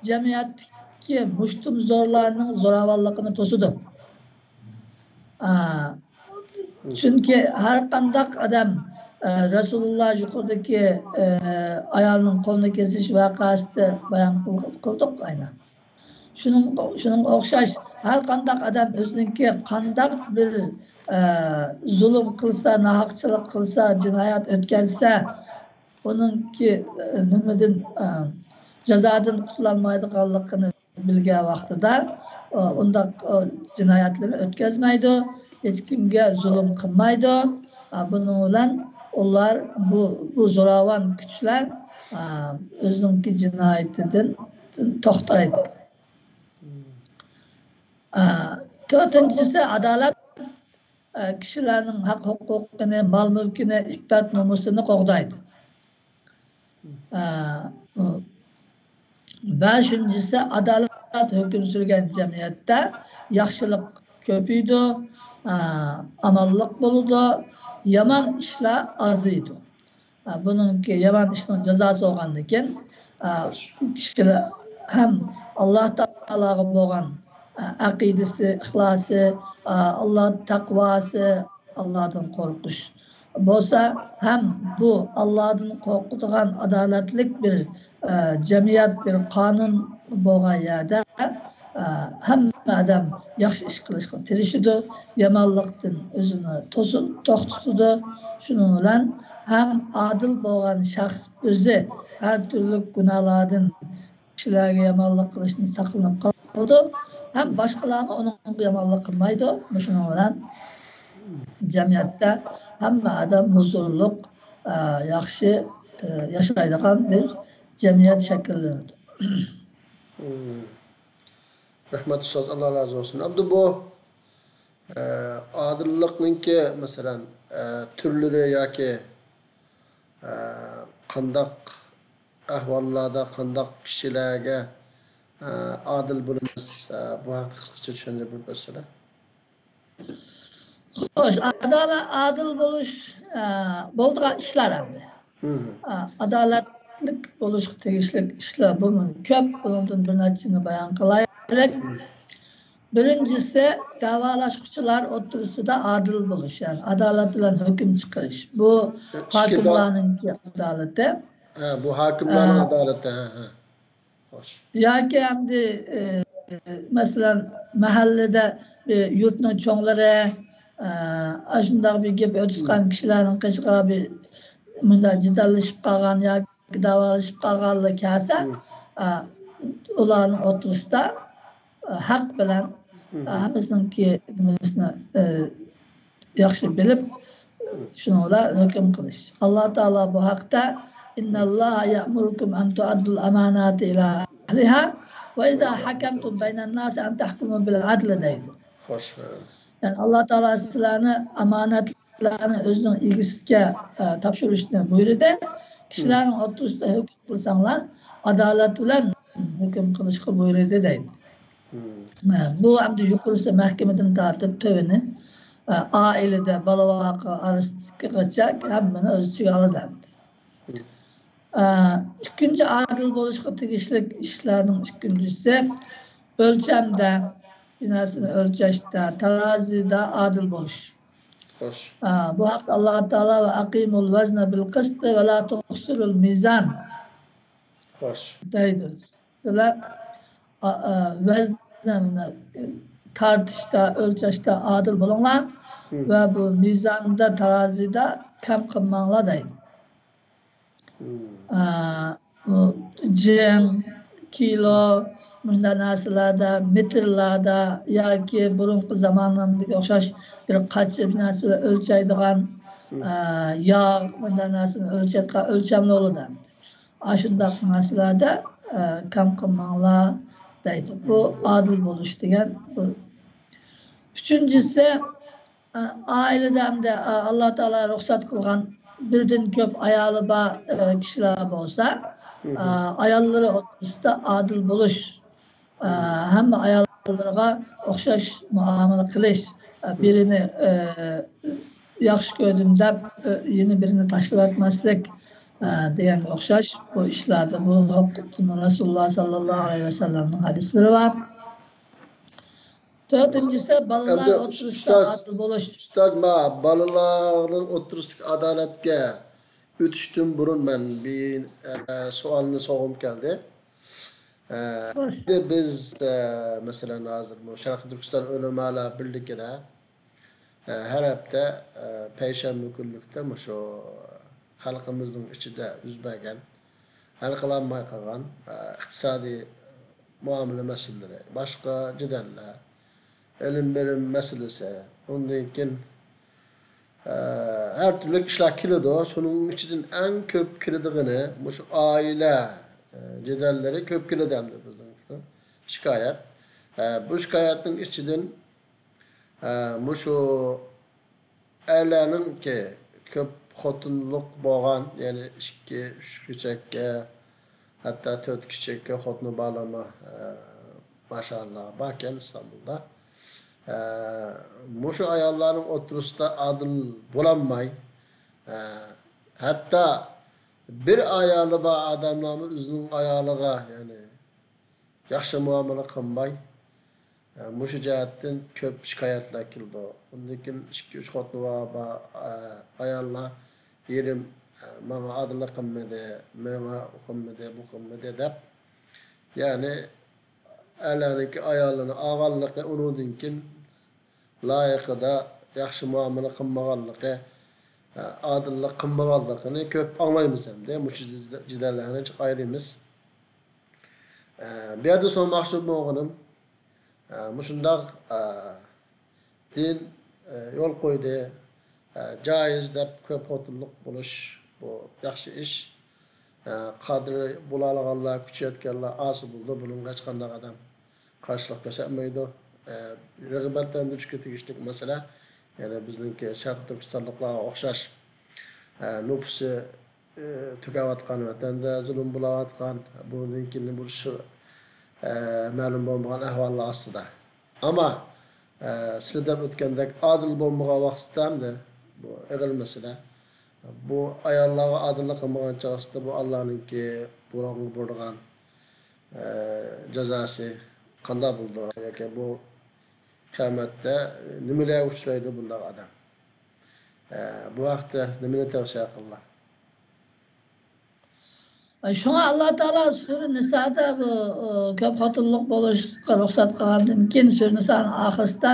جەمئىيەتتىكى مۇشتۇمزورلارنىڭ زوراۋانلىقىنى توسىدۇ. ئا، چۈنكى ھەر قانداق ئادەم، ئە، رەسۇلۇللا يۇقىرىدىكى، ئە، ئايالنىڭ قولىنى كېسىش ۋەقەسىدە بايان قىل-، قىلدۇق ئاينا. شۇنىڭ، شۇنىڭغا ئوخشاش ھەر قانداق ئادەم ئۆزىنىڭكى قانداق بىر، ئە، زۇلۇم قىلسا، ناھەقچىلىق قىلسا، جىنايەت ئۆتكەزسە، ئۇنىڭكى، ئە، نېمىدىن، ئە، جازادىن قۇتۇلالمايدىغانلىقىنى بىلگەن ۋاقتىدا، ئۇ، ئۇنداق، ئۇ، جىنايەتلىرىنى ئۆتكەزمەيدۇ، ھېچكىمگە زۇلۇم قىلمايدۇ. ئا، بۇنىڭ بىلەن ئۇلار، بۇ، بۇ زوراۋان كۈچلەر، ئا، ئۆزىنىڭكى جىنايىتىدىن توختايدۇ. ئا، تۆتىنچىسى، ئادالەت، ئا، كىشىلەرنىڭ ھەق ھوقۇقىنى، مال مۈلكىنى، ئىپپەت نومۇسىنى قوغدايدۇ. ئا، بەشىنچىسى، ئادالەت ھۆكۈم سۈرگەن جەمئىيەتتە ياخشىلىق كۆپىيىدۇ، ئا، ئامانلىق بولىدۇ، يامان ئىشلار ئازىيىدۇ. ئا، بۇنىڭكى يامان ئىشنىڭ جازاسى بولغاندىكىن، ئا، كىشىلەر ھەم ئاللا تائالاغا بولغان، ئا، ئەقىدىسى، ئىخلاسى، ئا، ئاللا تەقۋاسى، ئاللادىن قورقۇش بولسا ھەم بۇ ئاللادىن قورقىدىغان ئادالەتلىك بىر، ئە، جەمئىيەت، بىر قانۇن بولغان يەردە، ئە، ئە، ھەممە ئادەم ياخشى ئىش قىلىشقا تىرىشىدۇ، يامانلىقتىن ئۆزىنى توسۇن-، توختىتىدۇ. شۇنىڭ بىلەن ھەم ئادىل بولغان شەخس ئۆزى ھەر تۈرلۈك گۇناھلاردىن، كىشىلەرگە يامانلىق قىلىشتىن ساقلىنىپ قالىدۇ، ھەم باشقىلارمۇ ئۇنىڭغا يامانلىق قىلمايدۇ. شۇنىڭ بىلەن جەمئىيەتتە ھەممە ئادەم ھۇزۇرلۇق، ئە، ياخشى، ئە، ياشايدىغان بىر جەمئىيەت شەكىللىنىدۇ. مم. رەھمەت ئۇستاز، ئاللا رازى بولسۇن. ئەمدى بۇ، ئە، ئادىللىقنىڭكى، مەسىلەن، ئە، تۈرلىرى ياكى، ئە، قانداق ئەھۋاللاردا قانداق كىشىلەرگە، ئە، ئادىل بولىمىز، ئە، بۇ ھەقتە قىسقىچە چۈشەندۈرۈپ بەرسىلە. خوش، ئادالەت، ئادىل بولۇش، ئە، بولىدىغان ئىشلار ئەمدى. مم. ئە، ئادالەتلىك بولۇشقا تېگىشلىك ئىشلار بۇمۇ كۆپ، بۇنىڭدىن بىر نەچچىنى بايان قىلايلى. مم. بىرىنچىسى، دەۋالاشقۇچىلار ئوتتۇرىسىدا ئادىل بولۇش، يەنى ئادالەت بىلەن ھۆكۈم چىقىرىش. بۇ ئىككى دا-، ھاكىملارنىڭكى ئادالىتى. ھە، بۇ ھاكىملارنىڭ ئە، ئادالىتى، ھە، ھە. خوش. ياكى ئەمدى، ئە، مەسىلەن، مەھەللىدە، ئە، يۇرتنىڭ چوڭلىرى، ئە، ئاشۇنداق بىر گەپ ئۆتۈشكەن كىشىلەرنىڭ قېشىغا بىر مۇنداق جېدەللىشىپ قالغان ياكى داۋالىشىپ قالغانلار كەلسە، مم. ئە، ئۇلارنىڭ ئوتتۇرىسىدا، ئە، ھەق بىلەن، مم. ئە، ھەممىسىنىڭكى نېمىسىنى، ئە، ياخشى بىلىپ، شۇنىڭ بىلەن ھۆكۈم قىلىش. ئاللا تائالا بۇ ھەقتە، «إن الله يأمركم أن تؤدوا الأمانات إلى أهلها وإذا حكمتم بين الناس أن تحكموا بالعدل» دەيدۇ. خوش، ھە. يەنى ئاللا تائالا سىلەرنى ئامانەتلەرنى ئۆزىنىڭ ئىگىسىگە، ئە، تاپشۇرۇشنى بۇيرۇدى. كىشىلەرنىڭ ئوتتۇرىسىدا ھۆكۈم قىلساڭلار، ئادالەت بىلەن ھۆكۈم قىلىشقا بۇيرۇدى دەيدۇ. مم. ھە، بۇ ئەمدى يۇقىرىسى مەھكىمىدىن تارتىپ تۆۋىنى، ئە، ئائىلىدە، بالا-ۋاقا ئارىسىدىكىغىچە ھەممىنى ئۆز ئىچىگە ئالىدۇ ئەمدى. مم. ئە، ئىككىنچى ئادىل بولۇشقا تېگىشلىك ئىشلارنىڭ ئىككىنچىسى، ئۆلچەمدە، بىر نەرسىنى ئۆلچەشتە، تارازىدا ئادىل بولۇش. خوش. ئە، بۇ ھەقتە ئاللا تائالا، «وأقيموا الوزن بالقسط ولا تخسروا الميزان» خوش. دەيدۇ. سىلەر، ئا، ئا، ۋەزن، تارتىشتا، ئۆلچەشتە ئادىل بولۇڭلار، مم. ۋە بۇ مىزاندا، تارازىدا كەم قىلماڭلار دەيدۇ. مم. ئا، بۇ جىڭ، كىلو، مۇشۇنداق نەرسىلەردە، مېتىرلاردا ياكى بۇرۇنقى زامانلاردىكى ئوخشاش بىر قاچا بىر نەرسە بىلەن ئۆلچەيدىغان، مم. ئا، ياغ، مۇنداق نەرسىنى ئۆلچەيدىغان ئۆلچەملىك بولىدۇ. ئاشۇنداق مەسىلىلەردە، ئە، كەم قىلماڭلار دەيدۇ. بۇ ئادىل بولۇش دېگەن بۇ. ئۈچىنچىسى، ئە، ئائىلىدە ئەمدى، ئە، ئاللا تائالا رۇخسەت قىلغان بىردىن كۆپ ئايالى بار، ئە، كىشىلەر بولسا، ئە، ئاياللىرى ئوتتۇرىسىدا ئادىل بولۇش. ئە، ھەممە ئاياللىرىغا ئوخشاش مۇئامىلە قىلىش، ئە، بىرىنى، ئە، ياخشى كۆردۈم دەپ، ئە، يەنە بىرىنى تاشلىۋەتمەسلىك، ئە، دېگەنگە ئوخشاش بۇ ئىشلاردا بۇ ھەقتە رەسۇلۇللا ساللاللاھۇ ئەلەيھى ۋەسەللەمنىڭ ھەدىسلىرى بار. تۆتىنچىسى، بالىلار ئەمدى ئوتتۇرىسىدا ئۇستاز، ئادىل بولۇش. ئۇستاز، ما بالىلارنىڭ ئوتتۇرىسىدىكى ئادالەتكە ئۆتۈشتىن بۇرۇن مەن بىر، ئە، سوئالنى سورىغۇم كەلدى. ئە، خوش. ئەمدى بىز، ئە، مەسىلەن، ھازىر بۇ شەرقىي تۈركىستان ئۆلىمالار بىرلىكىدە، ئە، ھەر ھەپتە، ئە، پەيشەنبە كۈنلۈكتە مۇشۇ خەلقىمىزنىڭ ئىچىدە يۈز بەرگەن، ھەل قىلالماي قالغان، ئە، ئىقتىسادىي مۇئامىلە مەسىلىلىرى، باشقا جېدەللەر، ئېلىم بېرىم مەسىلىسى، ئۇندىن كېيىن، ئە، ھەر تۈرلۈك ئىشلار كېلىدۇ. شۇنىڭ ئىچىدىن ئەڭ كۆپ كېلىدىغىنى مۇشۇ ئائىلە، ئە، جېدەللىرى كۆپ كېلىدۇ ئەمدى بىزنىڭ شىكايەت. ئە، بۇ شىكايەتنىڭ ئىچىدىن، ئە، مۇشۇ ئەرلەرنىڭكى كۆپ خوتۇنلۇق بولغان، يەنى ئىككى، ئۈچ كېچەككە، ھەتتا تۆت كېچەككە خوتۇنى بارلارمۇ، ئە، ماشائاللا، باركەن ئىستانبۇلدا. ئە، مۇشۇ ئاياللارنىڭ ئوتتۇرىسىدا ئادىل بولالماي، ئە، ھەتتا بىر ئايالى بار ئادەملەرمۇ ئۆزىنىڭ ئايالىغا، يەنى ياخشى مۇئامىلە قىلماي، ئە، مۇشۇ جەھەتتىن كۆپ شىكايەتلەر كېلىدۇ. ئۇندىن كېيىن ئىككى، ئۈچ خوتۇنى بار، بار، ئە، ئاياللار، «ئېرىم، ئە، ماڭا ئادىللىق قىلمىدى، ماڭا ئۇ قىلمىدى، بۇ قىلمىدى» دەپ، يەنى ئەرلەرنىڭكى ئاياللىرىنى ئالغانلىقى، ئۇنىڭدىن كېيىن لايىقىدا ياخشى مۇئامىلە قىلمىغانلىقى، ئادىللىق قىلمىغانلىقىنى كۆپ ئاڭلايمىز ئەمدى. مۇشۇ جېدەللەرنى جىق ئايرىمىز. بۇ يەردە سورىماقچى بولغىنىم، مۇشۇنداق دىن يول قويدى، جائىز دەپ كۆپ خوتۇنلۇق بولۇش، بۇ ياخشى ئىش. قادىرى بولالىغانلار، كۈچى يەتكەنلەر ئاسىي بولىدۇ، بۇنىڭغا ھېچقانداق ئادەم قارشىلىق كۆرسەتمەيدۇ. رىغبەتلەندۈرۈشكە تېگىشلىك مەسىلە، يەنى بىزنىڭكى شەرقىي تۈركىستانلىقلارغا ئوخشاش، نوپۇسى تۈگەۋاتقان ۋەتەندە زۇلۇم بولاۋاتقان، بۇندىن كېيىن بولۇشى مەلۇم بولمىغان ئەھۋاللار ئاستىدا. ئەمما سىلەر دەپ ئۆتكەندەك ئادىل بولمىغان ۋاقتىدا ئەمدى بۇ ئېغىر مەسىلە. بۇ ئاياللارغا ئادىللىق قىلمىغان چاغدا بۇ ئاللانىڭكى بۇرۇنغا بۇرىدىغان جازاسى قانداق بولىدۇ ياكى بۇ قىيامەتتە نېمىلەرگە ئۇچرايدۇ بۇنداق ئادەم؟ بۇ ھەقتە نېمىنى تەۋسىيە قىلىلا؟ شۇڭا ئاللا تائالا سۈرە نىسادا بۇ، ئۇ، كۆپ خوتۇنلۇق بولۇشقا رۇخسەت قىلغاندىن كېيىن، سۈرە نىسانىڭ ئاخىرىسىدا،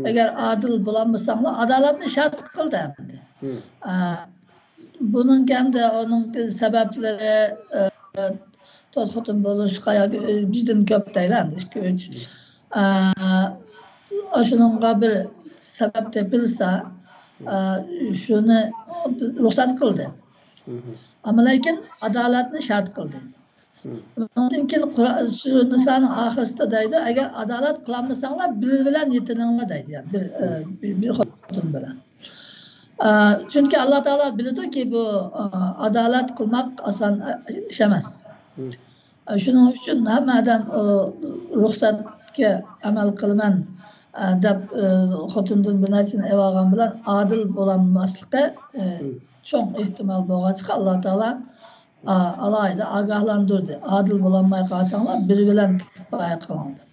ئەگەر ئادىل بولالمىساڭلار، ئادالەتنى شەرت قىلدى ئەمدى. ئا، بۇنىڭ ئەمدى ئۇنىڭ سەۋەبلىرى، ئە، تۆت خوتۇن بولۇشقا ياكى ئۈچتىن كۆپ دەيلى ئەمدى، ئىككى، ئۈچ. ئا، ئاشۇنىڭغا بىر سەۋەب تېپىلسا، ئا، شۇنى رۇخسەت قىلدى. ئەمما لېكىن ئادالەتنى شەرت قىلدى. ئۇنىڭدىن كېيىن قۇرا-، سۈرە نىسانىڭ ئاخىرىسىدا دەيدۇ، ئەگەر ئادالەت قىلالمىساڭلار، بىر بىلەن يېتىنىڭلار دەيدۇ، يەنى بىر، ئە، بىر، بىر خوتۇن بىلەن. ئە، چۈنكى ئاللا تائالا بىلىدۇكى، بۇ، ئە، ئادالەت قىلماق ئاسان، ئە، ئىش ئەمەس. ئە، شۇنىڭ ئۈچۈن ھەممە ئادەم، ئۇ، رۇخسەتكە ئەمەل قىلىمەن، ئە، دەپ، ئە، خوتۇندىن بىر نەرسىنى ئېلىۋالغان بىلەن ئادىل بولالماسلىقى، ئە، چوڭ ئېھتىمال بولغاچقا، ئاللا تائالا، ئا-، ئالاھىدە ئاگاھلاندۇردى. ئادىل بولالماي قالساڭلار، بىرى بىلەن كۇپايە قىلىڭلار دەپ.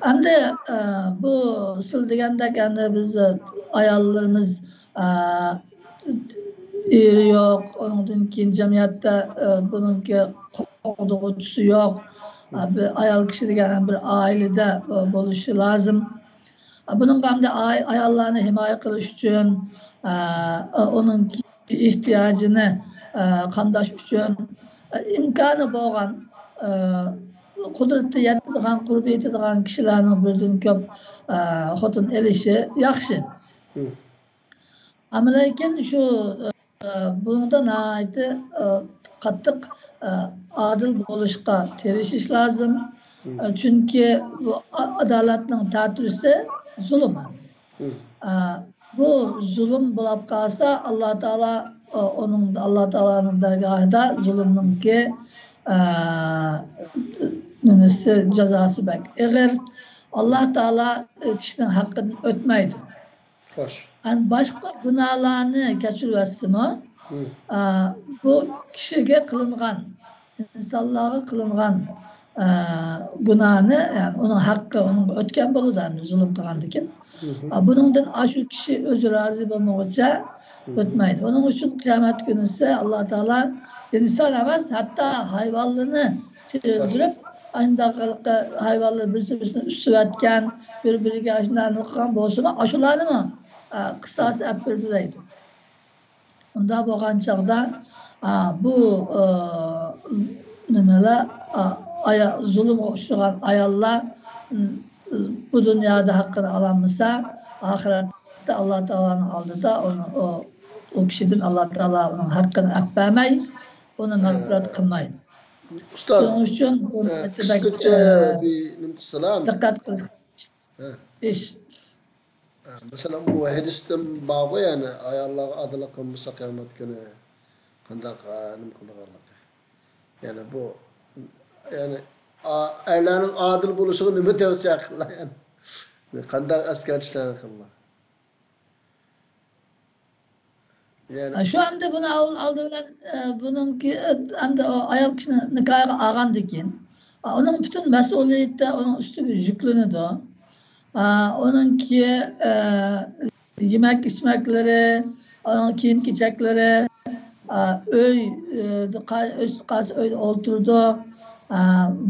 ئەمدى، ئە، بۇ سىز دېگەندەك، ئەمدى بىز، ئە، ئاياللىرىمىز، ئە، ئېرى يوق، ئۇنىڭدىن كېيىن جەمئىيەتتە، ئە، بۇنىڭكى قوغدىغۇچىسى يوق. ئە، بىر ئايال كىشى دېگەن بىر ئائىلىدە، ئە، بولۇشى لازىم. ئە، بۇنىڭغا ئەمدى ئاي-، ئاياللارنى ھىمايە قىلىش ئۈچۈن، ئە، ئۇنىڭ ئېھتىياجىنى، ئە، قامداش ئۈچۈن، ئە، ئىمكانى بولغان، ئە، قۇدرىتى يەتىدىغان، قۇربى يېتىدىغان كىشىلەرنىڭ بىردىن كۆپ، ئە، خوتۇن ئېلىشى ياخشى. ئەمما لېكىن شۇ، ئە، بۇنىڭدا ناھايىتى، ئە، قاتتىق، ئە، ئادىل بولۇشقا تىرىشىش لازىم. ئە، چۈنكى بۇ ئا-، ئادالەتنىڭ تەتۈرىسى زۇلۇم. ئە، بۇ زۇلۇم بولاپ قالسا، ئاللا تائالا، ئۇنىڭ، ئاللا تائالانىڭ دەرگاھىدا زۇلۇمنىڭكى، ئە، نېمىسى، جازاسى بەك ئېغىر. ئاللا تائالا، ئە، كىشىنىڭ ھەققىدىن ئۆتمەيدۇ. خوش. ئەن باشقا گۇناھلارنى كەچۈرۈۋەتسىمۇ، ئە، بۇ كىشىگە قىلىنغان، ئىنسانلارغا قىلىنغان، ئە، گۇناھنى، يەنى ئۇنىڭ ھەققى ئۇنىڭغا ئۆتكەن بولىدۇ، ئەمدى زۇلۇم قىلغاندىن كېيىن. ئە، بۇنىڭدىن ئاشۇ كىشى ئۆزى رازى بولمىغۇچە ئۆتمەيدۇ. ئۇنىڭ ئۈچۈن قىيامەت كۈنىسى ئاللا تائالا ئىنسان ئەمەس، ھەتتا ھايۋانلىرىنى تىرىلدۈرۈپ، ئاشۇنداق ھايۋانلار بىرسى بىرسىنى ئۈسۈۋەتكەن، بىر بىرىگە ئاشۇنداق نېمە قىلغان بولسىمۇ، ئاشۇلارنىمۇ، ئە، قىساس ئەپ بېرىدۇ دەيدۇ. ئۇنداق بولغان چاغدا، ئا، بۇ، ئا، نېمىلەر، ئا، ئايا-، زۇلۇمغا ئۇچرىغان ئاياللار، م، بۇ دۇنيادا ھەققىنى ئالالمىسا، ئاخىرەتتە ئاللا تائالانىڭ ئالدىدا ئۇنى، ئۇ، ئۇ كىشىدىن ئاللا تائالا ئۇنىڭ ھەققىنى ئەپ بەرمەي، ئۇنى مەغپىرەت قىلمايدۇ. ئۇستاز، شۇنىڭ ئۈچۈن بۇ، ئە، قىسقىچە، ئە، بىر نېمە قىلسىلا، دىققەت قىلىش. ئىش. مەسىلەن، بۇ ھەدىستىن بارغۇ، يەنى ئاياللارغا ئادىللىق قىلمىسا قىيامەت كۈنى قانداق، ئە، نېمە قىلىدىغانلىقى. يەنى بۇ، يەنى، ئا-، ئەرلەرنىڭ ئادىل بولۇشىغا نېمە تەۋسىيە قىلىدۇ، يەنى قانداق ئەسكەرتىشلەرنى قىلىدۇ؟ يەنى شۇ ئەمدى بۇنى ئال-، ئالدى بىلەن، ئە، بۇنىڭكى، ئە، ئەمدى ئۇ ئايال كىشىنى نىكاھىغا ئالغاندىن كېيىن، ئا، ئۇنىڭ پۈتۈن مەسئۇلىيىتى ئۇنىڭ ئۈستىگە يۈكلىنىدۇ. ئا، ئۇنىڭكى، ئە، يېمەك ئىچمەكلىرى، ئۇنىڭ كىيىم كېچەكلىرى، ئا، ئۆي، ئە، قا-، ئۆي قالسا ئۆيدە ئولتۇرىدۇ. ئا،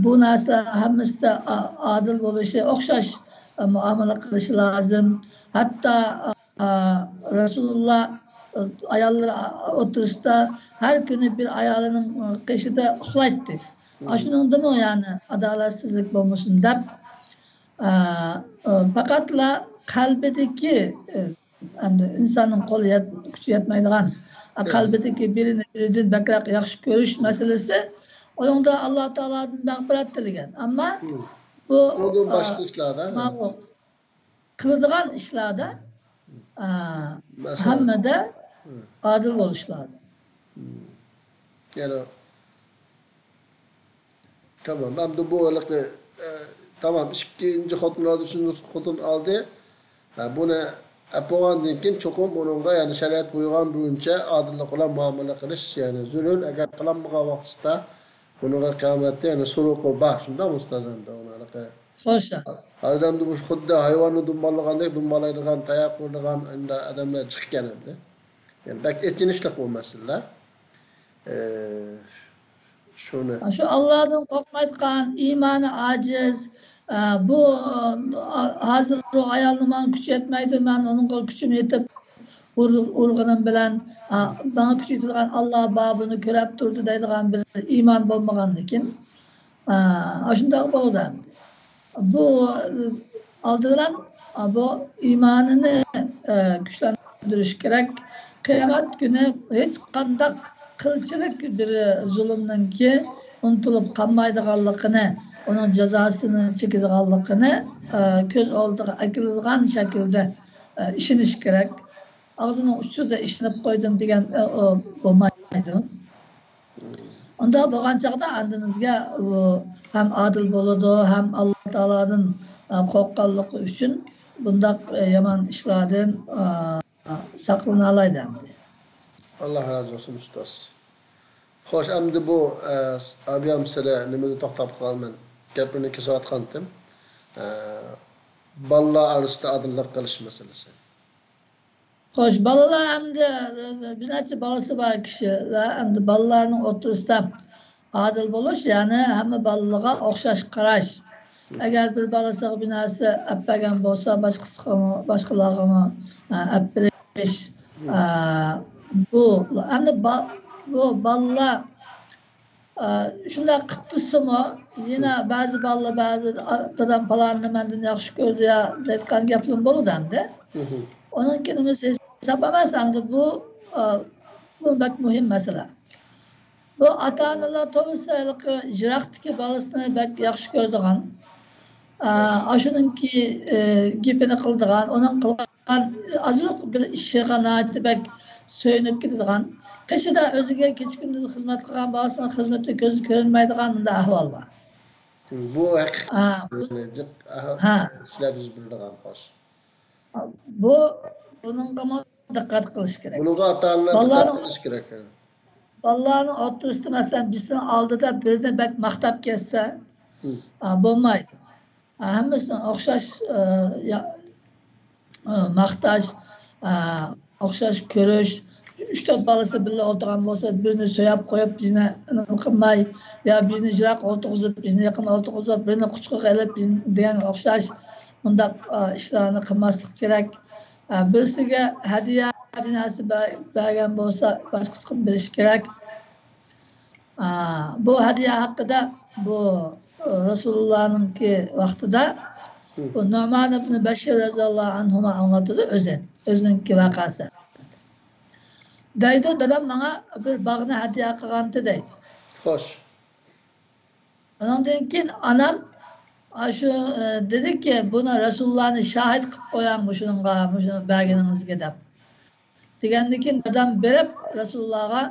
بۇ نەرسىلەرنىڭ ھەممىسىدە ئا-، ئادىل بولۇشى، ئوخشاش، ئا، مۇئامىلە قىلىشى لازىم. ھەتتا، ئا، رەسۇلۇللا، ئا، ئاياللىرى ئوتتۇرىسىدا ھەر كۈنى بىر ئايالىنىڭ قېشىدا ئۇخلايتتى. ئاشۇنىڭدىمۇ يەنى ئادالەتسىزلىك بولمىسۇن دەپ، ئا، ئا، پەقەتلا قەلبىدىكى، ئا، ئەمدى ئىنساننىڭ قولى يەت-، كۈچى يەتمەيدىغان، ئا، قەلبىدىكى بىرىنى بىرىدىن بەكرەك ياخشى كۆرۈش مەسىلىسى، ئۇنىڭدا ئاللا تائالادىن مەغپىرەت تىلىگەن. ئەمما بۇ، ئۇنىڭدىن ئا، باشقا ئىشلاردا، ماۋۇ قىلىدىغان ئىشلاردا، ئا، مەسىلەن. ھەممىدە ئادىل بولۇش لازىم. يەنى تامام. ئەمدى بۇ ھېلىقى، ئە، تامام، ئىككىنچى خوتۇن ئالدى، ئۈچىنچى خوتۇن ئالدى. ھە، بۇنى ئەپ بولغاندىن كېيىن چوقۇم ئۇنىڭغا، يەنى شەرىئەت بۇيرۇغان بويىچە ئادىللىق بىلەن مۇئامىلە قىلىش، يەنى زۆرۈر. ئەگەر قىلالمىغان ۋاقتىدا بۇنىڭغا قىيامەتتە يەنى سورىقى بار. شۇنداقمۇ ئۇستاز؟ ئەمدى ئۇنى ھېلىقى خوش. ھازىر ئەمدى مۇشۇ خۇددى ھايۋاننى دۇمباللىغاندەك دۇمبالايدىغان، تاياق ئۇرىدىغان ئەمدى ئادەملەر چىقىپ كەلدى. يەنى بەك ئېچىنىشلىق بۇ مەسىلىلەر. ئى، شۇنى. شۇ ئاللادىن قورقمايدىغان، ئىمانى ئاجىز، ئە، بۇ، ئا، ھازىر بۇ ئايالنى ماڭا كۈچى يەتمەيدۇ، مەن ئۇنىڭغا كۈچۈم يېتىپ ئۇر-، ئۇرغىنىم بىلەن، ئا، ماڭا كۈچ يېتىدىغان ئاللا بار، بۇنى كۆرەپ تۇرىدۇ دەيدىغان بىر ئىمان بولمىغاندىكىن، ئا، ئاشۇنداق بولىدۇ ئەمدى. بۇ، ئالدى بىلەن، بۇ ئىمانىنى، ئە، كۈچلەندۈرۈش كېرەك. قىيامەت كۈنى ھېچقانداق قىلچىلىك بىر زۇلۇمنىڭكى ئۇنتۇلۇپ قالمايدىغانلىقىنى، ئۇنىڭ جازاسىنى چېكىدىغانلىقىنى، ئە، كۆز ئالدىغا ئەكېلىدىغان شەكىلدە، ئە، ئىشىنىش كېرەك. ئاغزىنىڭ ئۇچىدا ئىشىنىپ قويدۇم دېگەن، ئە، ئۇ بولمايدۇ. ئۇنداق بولغان چاغدا ئاندىن بىزگە ئۇ ھەم ئادىل بولىدۇ، ھەم ئاللا تائالادىن، ئە، قورققانلىقى ئۈچۈن بۇنداق، ئە، يامان ئىشلاردىن، ئە، ساقلىنالايدۇ ئەمدى. ئاللا رازى بولسۇن ئۇستاز. خوش، ئەمدى بۇ، ئە، ئابىيام سىلە نېمىدە توختاپ قالمىدىم. گەپلىرىنى كېسىۋاتقانتىم. ئە، بالىلار ئارىسىدا ئادىللىق قىلىش مەسىلىسى. خوش، بالىلار ئەمدى، بىر نەچچە بالىسى بار كىشىلەر ئەمدى بالىلارنىڭ ئوتتۇرىسىدا ئادىل بولۇش، يەنى ھەممە بالىلارغا ئوخشاش قاراش. ئەگەر بىر بالىسىغا بىر نەرسە ئەپ بەرگەن بولسا، باشقىسىغىمۇ، باشقىلارغىمۇ، ئە، ئەپ بېرىش. ئە، بۇ، ئەمدى با-، بۇ بالىلار ئا، شۇنداق قىلىپ تۇرسىمۇ، يەنە بەزى بالىلار، بەزى، ئا، دادام پالاننى مەندىن ياخشى كۆرىدۇ يا دەيدىغان گەپلىرىمۇ بولىدۇ ئەمدى. ئۇنىڭكى نېمىسى ھېساب ئەمەس ئەمدى بۇ، ئا، بۇ بەك مۇھىم مەسىلە. بۇ ئاتا-ئانىلار تولىسى ھېلىقى يىراقتىكى بالىسىنى بەك ياخشى كۆرىدىغان، ئا، ئاشۇنىڭكى، ئە، گېپىنى قىلىدىغان، ئۇنىڭ قىلغان ئازراق بىر ئىشىغا ناھايىتى بەك سۆيۈنۈپ كېتىدىغان، قېشىدا ئۆزىگە كېچە-كۈندۈز خىزمەت قىلغان بالىسىنىڭ خىزمىتى كۆزگە كۆرۈنمەيدىغان مۇنداق ئەھۋال بار. بۇ ھەقىقەت. ئا، بۇ، ھە. ئىشلار يۈز بېرىدىغان، خوش. بۇ، بۇنىڭغىمۇ دىققەت قىلىش كېرەك. بۇنىڭغا ئاتا-ئانىلار دىققەت قىلىش كېرەك. بالىلارنىڭ ئوتتۇرىسىدا، مەسىلەن، بىرسىنىڭ ئالدىدا بىرىنى بەك ماختاپ كەتسە، ئا، بولمايدۇ. ھەممىسىنى ئوخشاش، ئە، يا-، ئە، ماختاش، ئە، ئوخشاش كۆرۈش. ئۈچ تۆت بالىسى بىللە ئولتۇرغان بولسا، بىرىنى سۆيەپ قويۇپ، بىزنى نېمە قىلماي، يا بىزنى يىراق ئولتۇرغۇزۇپ، بىزنى يېقىن ئولتۇرغۇزۇپ، بىرىنى قۇچىقىغا ئېلىپ، بىزنى دېگەن ئوخشاش مۇنداق، ئە، ئىشلارنى قىلماسلىق كېرەك. ئە، بىرسىگە ھەدىيە بىر نەرسە بەر-، بەرگەن بولسا، باشقىسىغا بېرىش كېرەك. ئا، بۇ ھەدىيە ھەققىدە بۇ، ئا، رەسۇلۇللانىڭكى ۋاقتىدا بۇ نۇئمان ئىبنى بەشىر رەزىياللاھۇ ئەنھۇما ئاڭلىتىدۇ ئۆزى، ئۆزىنىڭكى ۋەقەسى. دەيدۇ، دادام ماڭا بىر باغنى ھەدىيە قىلغانتى دەيدۇ. خوش. ئۇنىڭدىن كېيىن ئانام ئاشۇ، ئە، دېدىكى، بۇنى رەسۇلۇللانى شاھىت قىلىپ قوياڭ مۇشۇنىڭغا، مۇشۇنى بەرگىنىڭىزگە دەپ. دېگەندىن كېيىن دادام بېرىپ رەسۇلۇللاغا،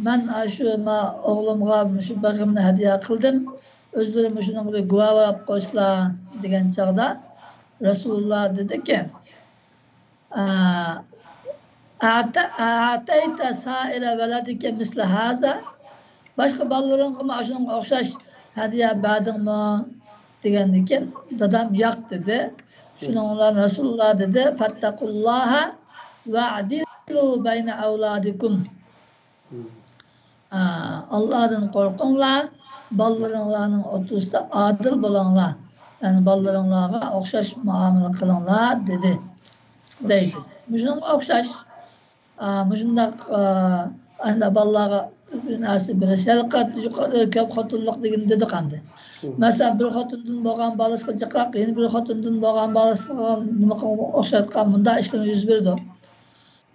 مەن ئاشۇ ما ئوغلۇمغا مۇشۇ بېغىمنى ھەدىيە قىلدىم، ئۆزلىرى مۇشۇنىڭغا بىر گۇۋاھ بولاپ قويسىلا دېگەن چاغدا رەسۇلۇللا دېدىكى، ئە، ئەتە-، ئەتەيتە سائىرە ۋەلەدىكە مىسلە ھازا، باشقا بالىلىرىڭغىمۇ ئاشۇنىڭغا ئوخشاش ھەدىيە بەردىڭمۇ؟ دېگەندىن كېيىن دادام ياق دېدى. شۇنىڭ بىلەن رەسۇلۇللا دېدى، فەتتەقۇللاھە ۋەئدىلۇ بەينە ئەۋلادىكۇم. ئا، ئاللادىن قورقۇڭلار، بالىلىرىڭلارنىڭ ئوتتۇرىسىدا ئادىل بولۇڭلار، يەنى بالىلىرىڭلارغا ئوخشاش مۇئامىلە قىلىڭلار، دېدى، دەيدۇ. مۇشۇنىڭغا ئوخشاش، ئا، مۇشۇنداق، ئا، ئەنە بالىلارغا بىر نەرسە بېرىش. ھېلىقى يۇقىرىدا كۆپ خوتۇنلۇق دېگىنى دېدۇق ئەمدى. مەسىلەن، بىر خوتۇندىن بولغان بالىسىغا جىقراق، يەنە بىر خوتۇندىن بولغان بالىسىغا نېمە قىلغان ئوخشايدىغان مۇنداق ئىشلار يۈز بېرىدۇ.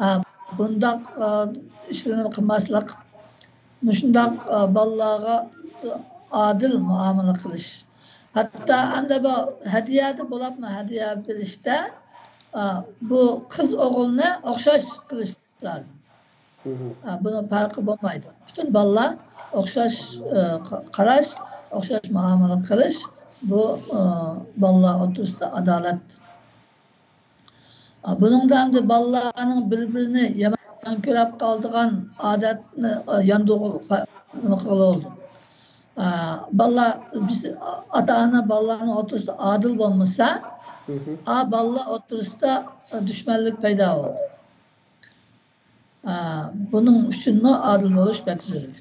ئا، بۇنداق، ئا، ئىشلارنى قىلماسلىق، مۇشۇنداق، ئا، بالىلارغا ئادىل مۇئامىلە قىلىش. ھەتتا ئەمدى بۇ ھەدىيەدە بولۇپمۇ ھەدىيە بېرىشتە، ئا، بۇ قىز ئوغۇلنى ئوخشاش قىلىش لازىم. ئا، بۇنىڭ پەرقى بولمايدۇ. پۈتۈن بالىلار ئوخشاش، ئا، قا-، قاراش، ئوخشاش مۇئامىلە قىلىش، بۇ، ئا، بالىلار ئوتتۇرىسىدا ئادالەت. ئا، بۇنىڭدا ئەمدى بالىلارنىڭ بىر-بىرىنى يامان كۆرۈپ قالىدىغان ئادەتنى، ئا، ياندۇرغىلى، نېمە قىلغىلى بولىدۇ. ئا، بالىلار، بىز، ئاتا-ئانا بالىلارنىڭ ئوتتۇرىسىدا ئادىل بولمىسا، ئا، بالىلار ئوتتۇرىسىدا دۈشمەنلىك پەيدا بولىدۇ. ئا، بۇنىڭ ئۈچۈنمۇ ئادىل بولۇش بەك زۆرۈر.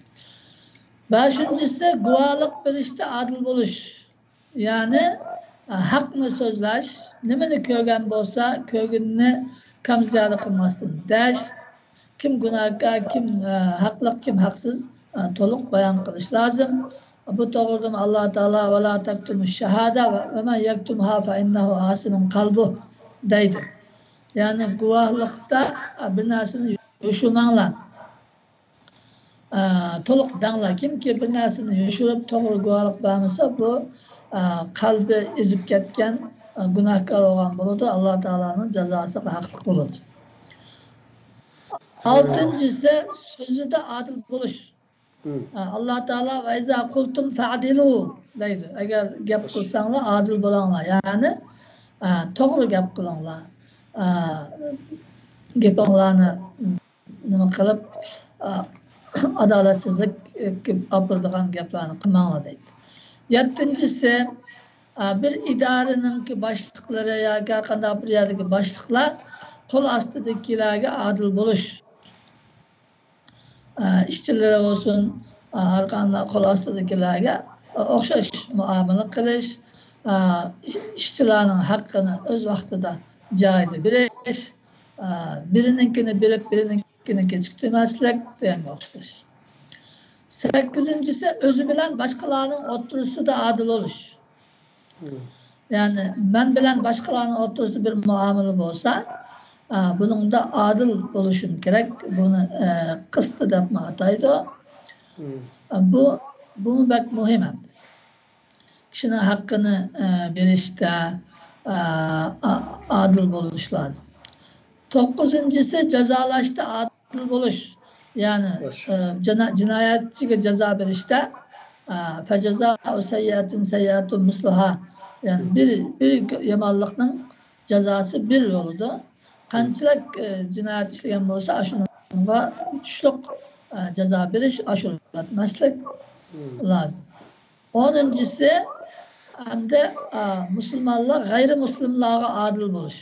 بەشىنچىسى، گۇۋاھلىق بېرىشتە ئادىل بولۇش. يەنى، ئا، ھەقنى سۆزلەش، نېمىنى كۆرگەن بولسا، كۆرگىنىنى كەم زىيادە قىلماستىن دەش، كىم گۇناھكار، كىم، ئا، ھەقلىق، كىم ھەقسىز، ئا، تولۇق بايان قىلىش لازىم. بۇ توغرىدىمۇ ئاللا تائالا، «ۋەلا تەكتۇمۇش شاھادە، ۋە مەن يەكتۇمھا فەئىننەھۇ ئاسىمۇن قەلبۇھ» دەيدۇ. يەنى گۇۋاھلىقتا، ئا، بىر نەرسىنى يوشۇرماڭلار. ئا، تولۇق دەڭلار. كىمكى بىر نەرسىنى يوشۇرۇپ توغرا گۇۋاھلىق بەرمىسە، بۇ، ئا، قەلبى ئېزىپ كەتكەن، ئا، گۇناھكار بولغان بولىدۇ، ئاللا تائالانىڭ جازاسىغا ھەقلىق بولىدۇ. ئالتىنچىسى، سۆزىدە ئادىل بولۇش. ئا، ئاللا تائالا، «ۋەئىزا قۇلتۇم فەئدىلۇ» دەيدۇ. ئەگەر گەپ قىلساڭلار، ئادىل بولۇڭلار. يەنى، ئا، توغرا گەپ قىلىڭلار. ئا، گېپىڭلارنى نېمە قىلىپ، ئا، ئادالەتسىزلىككە ئاپىرىدىغان گەپلەرنى قىلماڭلار دەيدۇ. يەتتىنچىسى، ئا، بىر ئىدارىنىڭكى باشلىقلىرى ياكى ھەر قانداق بىر يەردىكى باشلىقلار قول ئاستىدىكىلەرگە ئادىل بولۇش. ئا، ئىشچىلىرى بولسۇن، ئا، ھەر قانداق قول ئاستىدىكىلەرگە، ئا، ئوخشاش مۇئامىلە قىلىش، ئا، ئىش-، ئىشچىلارنىڭ ھەققىنى ئۆز ۋاقتىدا جايىدا بېرىش، ئا، بىرىنىڭكىنى بېرىپ، بىرىنىڭكىنى كېچىكتۈرمەسلىك دېگەنگە ئوخشاش. سەككىزىنچىسى، ئۆزى بىلەن باشقىلارنىڭ ئوتتۇرىسىدا ئادىل بولۇش. يەنى مەن بىلەن باشقىلارنىڭ ئوتتۇرىسىدا بىر مۇئامىلە بولسا، ئا، بۇنىڭدا ئادىل بولۇشۇم كېرەك. بۇنى، ئە، قىست دەپمۇ ئاتايدۇ. ئا، بۇ، بۇمۇ بەك مۇھىم ئەمدى. كىشىنىڭ ھەققىنى، ئە، بېرىشتە، ئا، ئا-، ئادىل بولۇش لازىم. توققۇزىنچىسى، جازالاشتا ئادىل بولۇش. يەنى، ئە، جىنا-، جىنايەتچىگە جازا بېرىشتە، ئە، فەجازائۇ سەييئەتىن سەييئەتۇن مىسلۇھا. يەنى بىر، بىر يامانلىقنىڭ جازاسى بىر بولىدۇ. قانچىلىك، ئە، جىنايەت ئىشلىگەن بولسا، ئاشۇنىڭغا تۇشلۇق، ئە، جازا بېرىش، ئاشۇرۇۋەتمەسلىك لازىم. ئونىنچىسى، ئەمدى، ئا، مۇسۇلمانلار غەيرىي مۇسلىملارغا ئادىل بولۇش.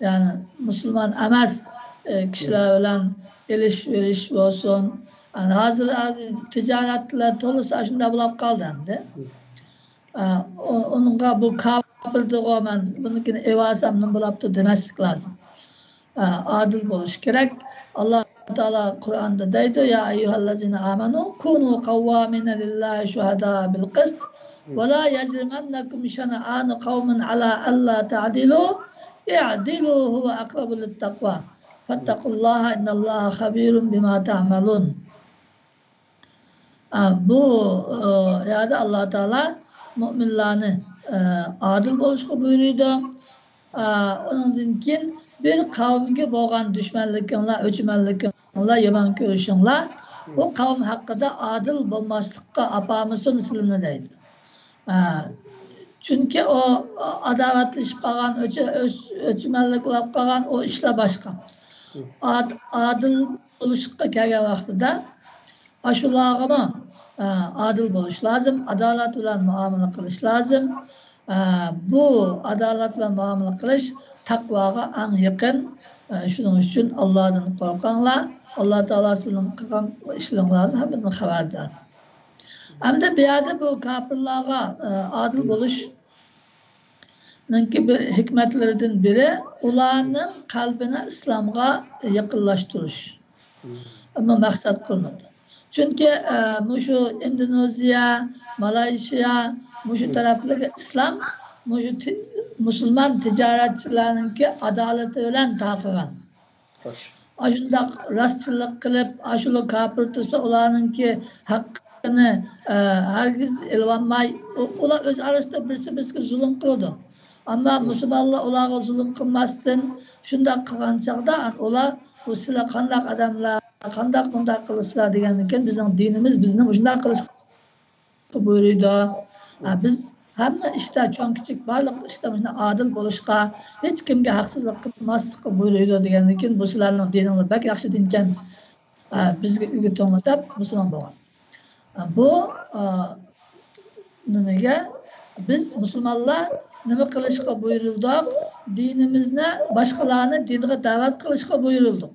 يەنى مۇسۇلمان ئەمەس، ئە، كىشىلەر بىلەن ئېلىش-بېرىش بولسۇن. يەنى ھازىر، ھازىر تىجارەتلەر تولىسى ئاشۇنداق بولاپ قالدى ئەمدى. ئا، ئۇ-، ئۇنىڭغا بۇ كاپىردىغۇ، مەن بۇنىڭكىنى ئېۋالسام نېمە بولاپتۇ دېمەسلىك لازىم. ئا، ئادىل بولۇش كېرەك. ئاللا تائالا قۇرئاندا دەيدۇ، يا ئەييۇھەللەزىنە ئامەنۇ كۇنۇ قەۋۋامىنە لىللاھى شۇھەدائە بىل قىست ۋە لا يەجرىمەننەكۇم شەنئانۇ قەۋمىن ئەلا ئەللا تەئدىلۇ ئىئدىلۇ ھۇۋە ئەقرەبۇ لىتتەقۋا فەتتەقۇللاھە ئىننەللاھە خەبىرۇن بىما تەئمەلۇن. ئا، بۇ، ئا، يەردە ئاللا تائالا مۇئمىنلارنى، ئا، ئادىل بولۇشقا بۇيرۇيدۇ. ئا، ئۇنىڭدىن كېيىن بىر قەۋمگە بولغان دۈشمەنلىكىڭلار، ئۆچمەنلىكىڭلار، يامان كۆرۈشۈڭلار ئۇ قەۋم ھەققىدە ئادىل بولماسلىققا ئاپارمىسۇن سىلىنى دەيدۇ. ئا، چۈنكى ئۇ ئاداۋەتلىشىپ قالغان، ئۆچ-، ئۆچ-، ئۆچمەنلىك بولۇپ قالغان ئۇ ئىشلار باشقا. ئاد-، ئادىل بولۇشقا كەلگەن ۋاقتىدا ئاشۇلارغىمۇ، ئە، ئادىل بولۇش لازىم، ئادالەت بىلەن مۇئامىلە قىلىش لازىم. ئە، بۇ ئادالەت بىلەن مۇئامىلە قىلىش تەقۋاغا ئەڭ يېقىن. ئە، شۇنىڭ ئۈچۈن ئاللادىن قورقۇڭلار. ئاللا تائالا سىلەرنىڭ قىلغان ئىشلىرىڭلاردىن ھەممىدىن خەۋەردار. ئەمدى بۇ يەردە بۇ كاپىرلارغا ئادىل بولۇشنىڭكى بىر ھېكمەتلىرىدىن بىرى، ئۇلارنىڭ قەلبىنى ئىسلامغا يېقىنلاشتۇرۇش. ئەمما مەقسەت قىلىنىدۇ. چۈنكى مۇشۇ ئىندونېزىيە، مالايشىيا، مۇشۇ تەرەپلەرگە ئىسلام مۇشۇ مۇسۇلمان تىجارەتچىلەرنىڭكى ئادالىتى بىلەن تارقىغان. ئاشۇنداق راستچىللىق قىلىپ، ئاشۇلار كاپىر تۇرسا، ئۇلارنىڭكى ھەققىنى ھەرگىز ئېلىۋالماي، ئۇلار ئۆز ئارىسىدا بىرسى بىرسىگە زۇلۇم قىلىدۇ. ئەمما مۇسۇلمانلار ئۇلارغا زۇلۇم قىلماستىن، شۇنداق قىلغان چاغدا ئۇلار، بۇ سىلەر قانداق ئادەملەر، قانداق بۇنداق قىلىسىلەر دېگەندىن كېيىن، بىزنىڭ دىنىمىز بىزنى مۇشۇنداق قىلىشقا بۇيرۇيدۇ. بىز ھەممە ئىشتا، چوڭ كىچىك بارلىق ئىشتا مۇشۇنداق ئادىل بولۇشقا، ھېچ كىمگە ھەقسىزلىق قىلماسلىققا بۇيرۇيدۇ دېگەندىن كېيىن، بۇ سىلەرنىڭ دىنىڭلار بەك ياخشى دىنكەن، بىزگە ئۆگىتىڭلار دەپ مۇسۇلمان بولغان. بۇ نېمىگە بىز مۇسۇلمانلار نېمە قىلىشقا بۇيرۇلدۇق؟ دىنىمىزنى باشقىلارنى دىنغا دەۋەت قىلىشقا بۇيرۇلدۇق.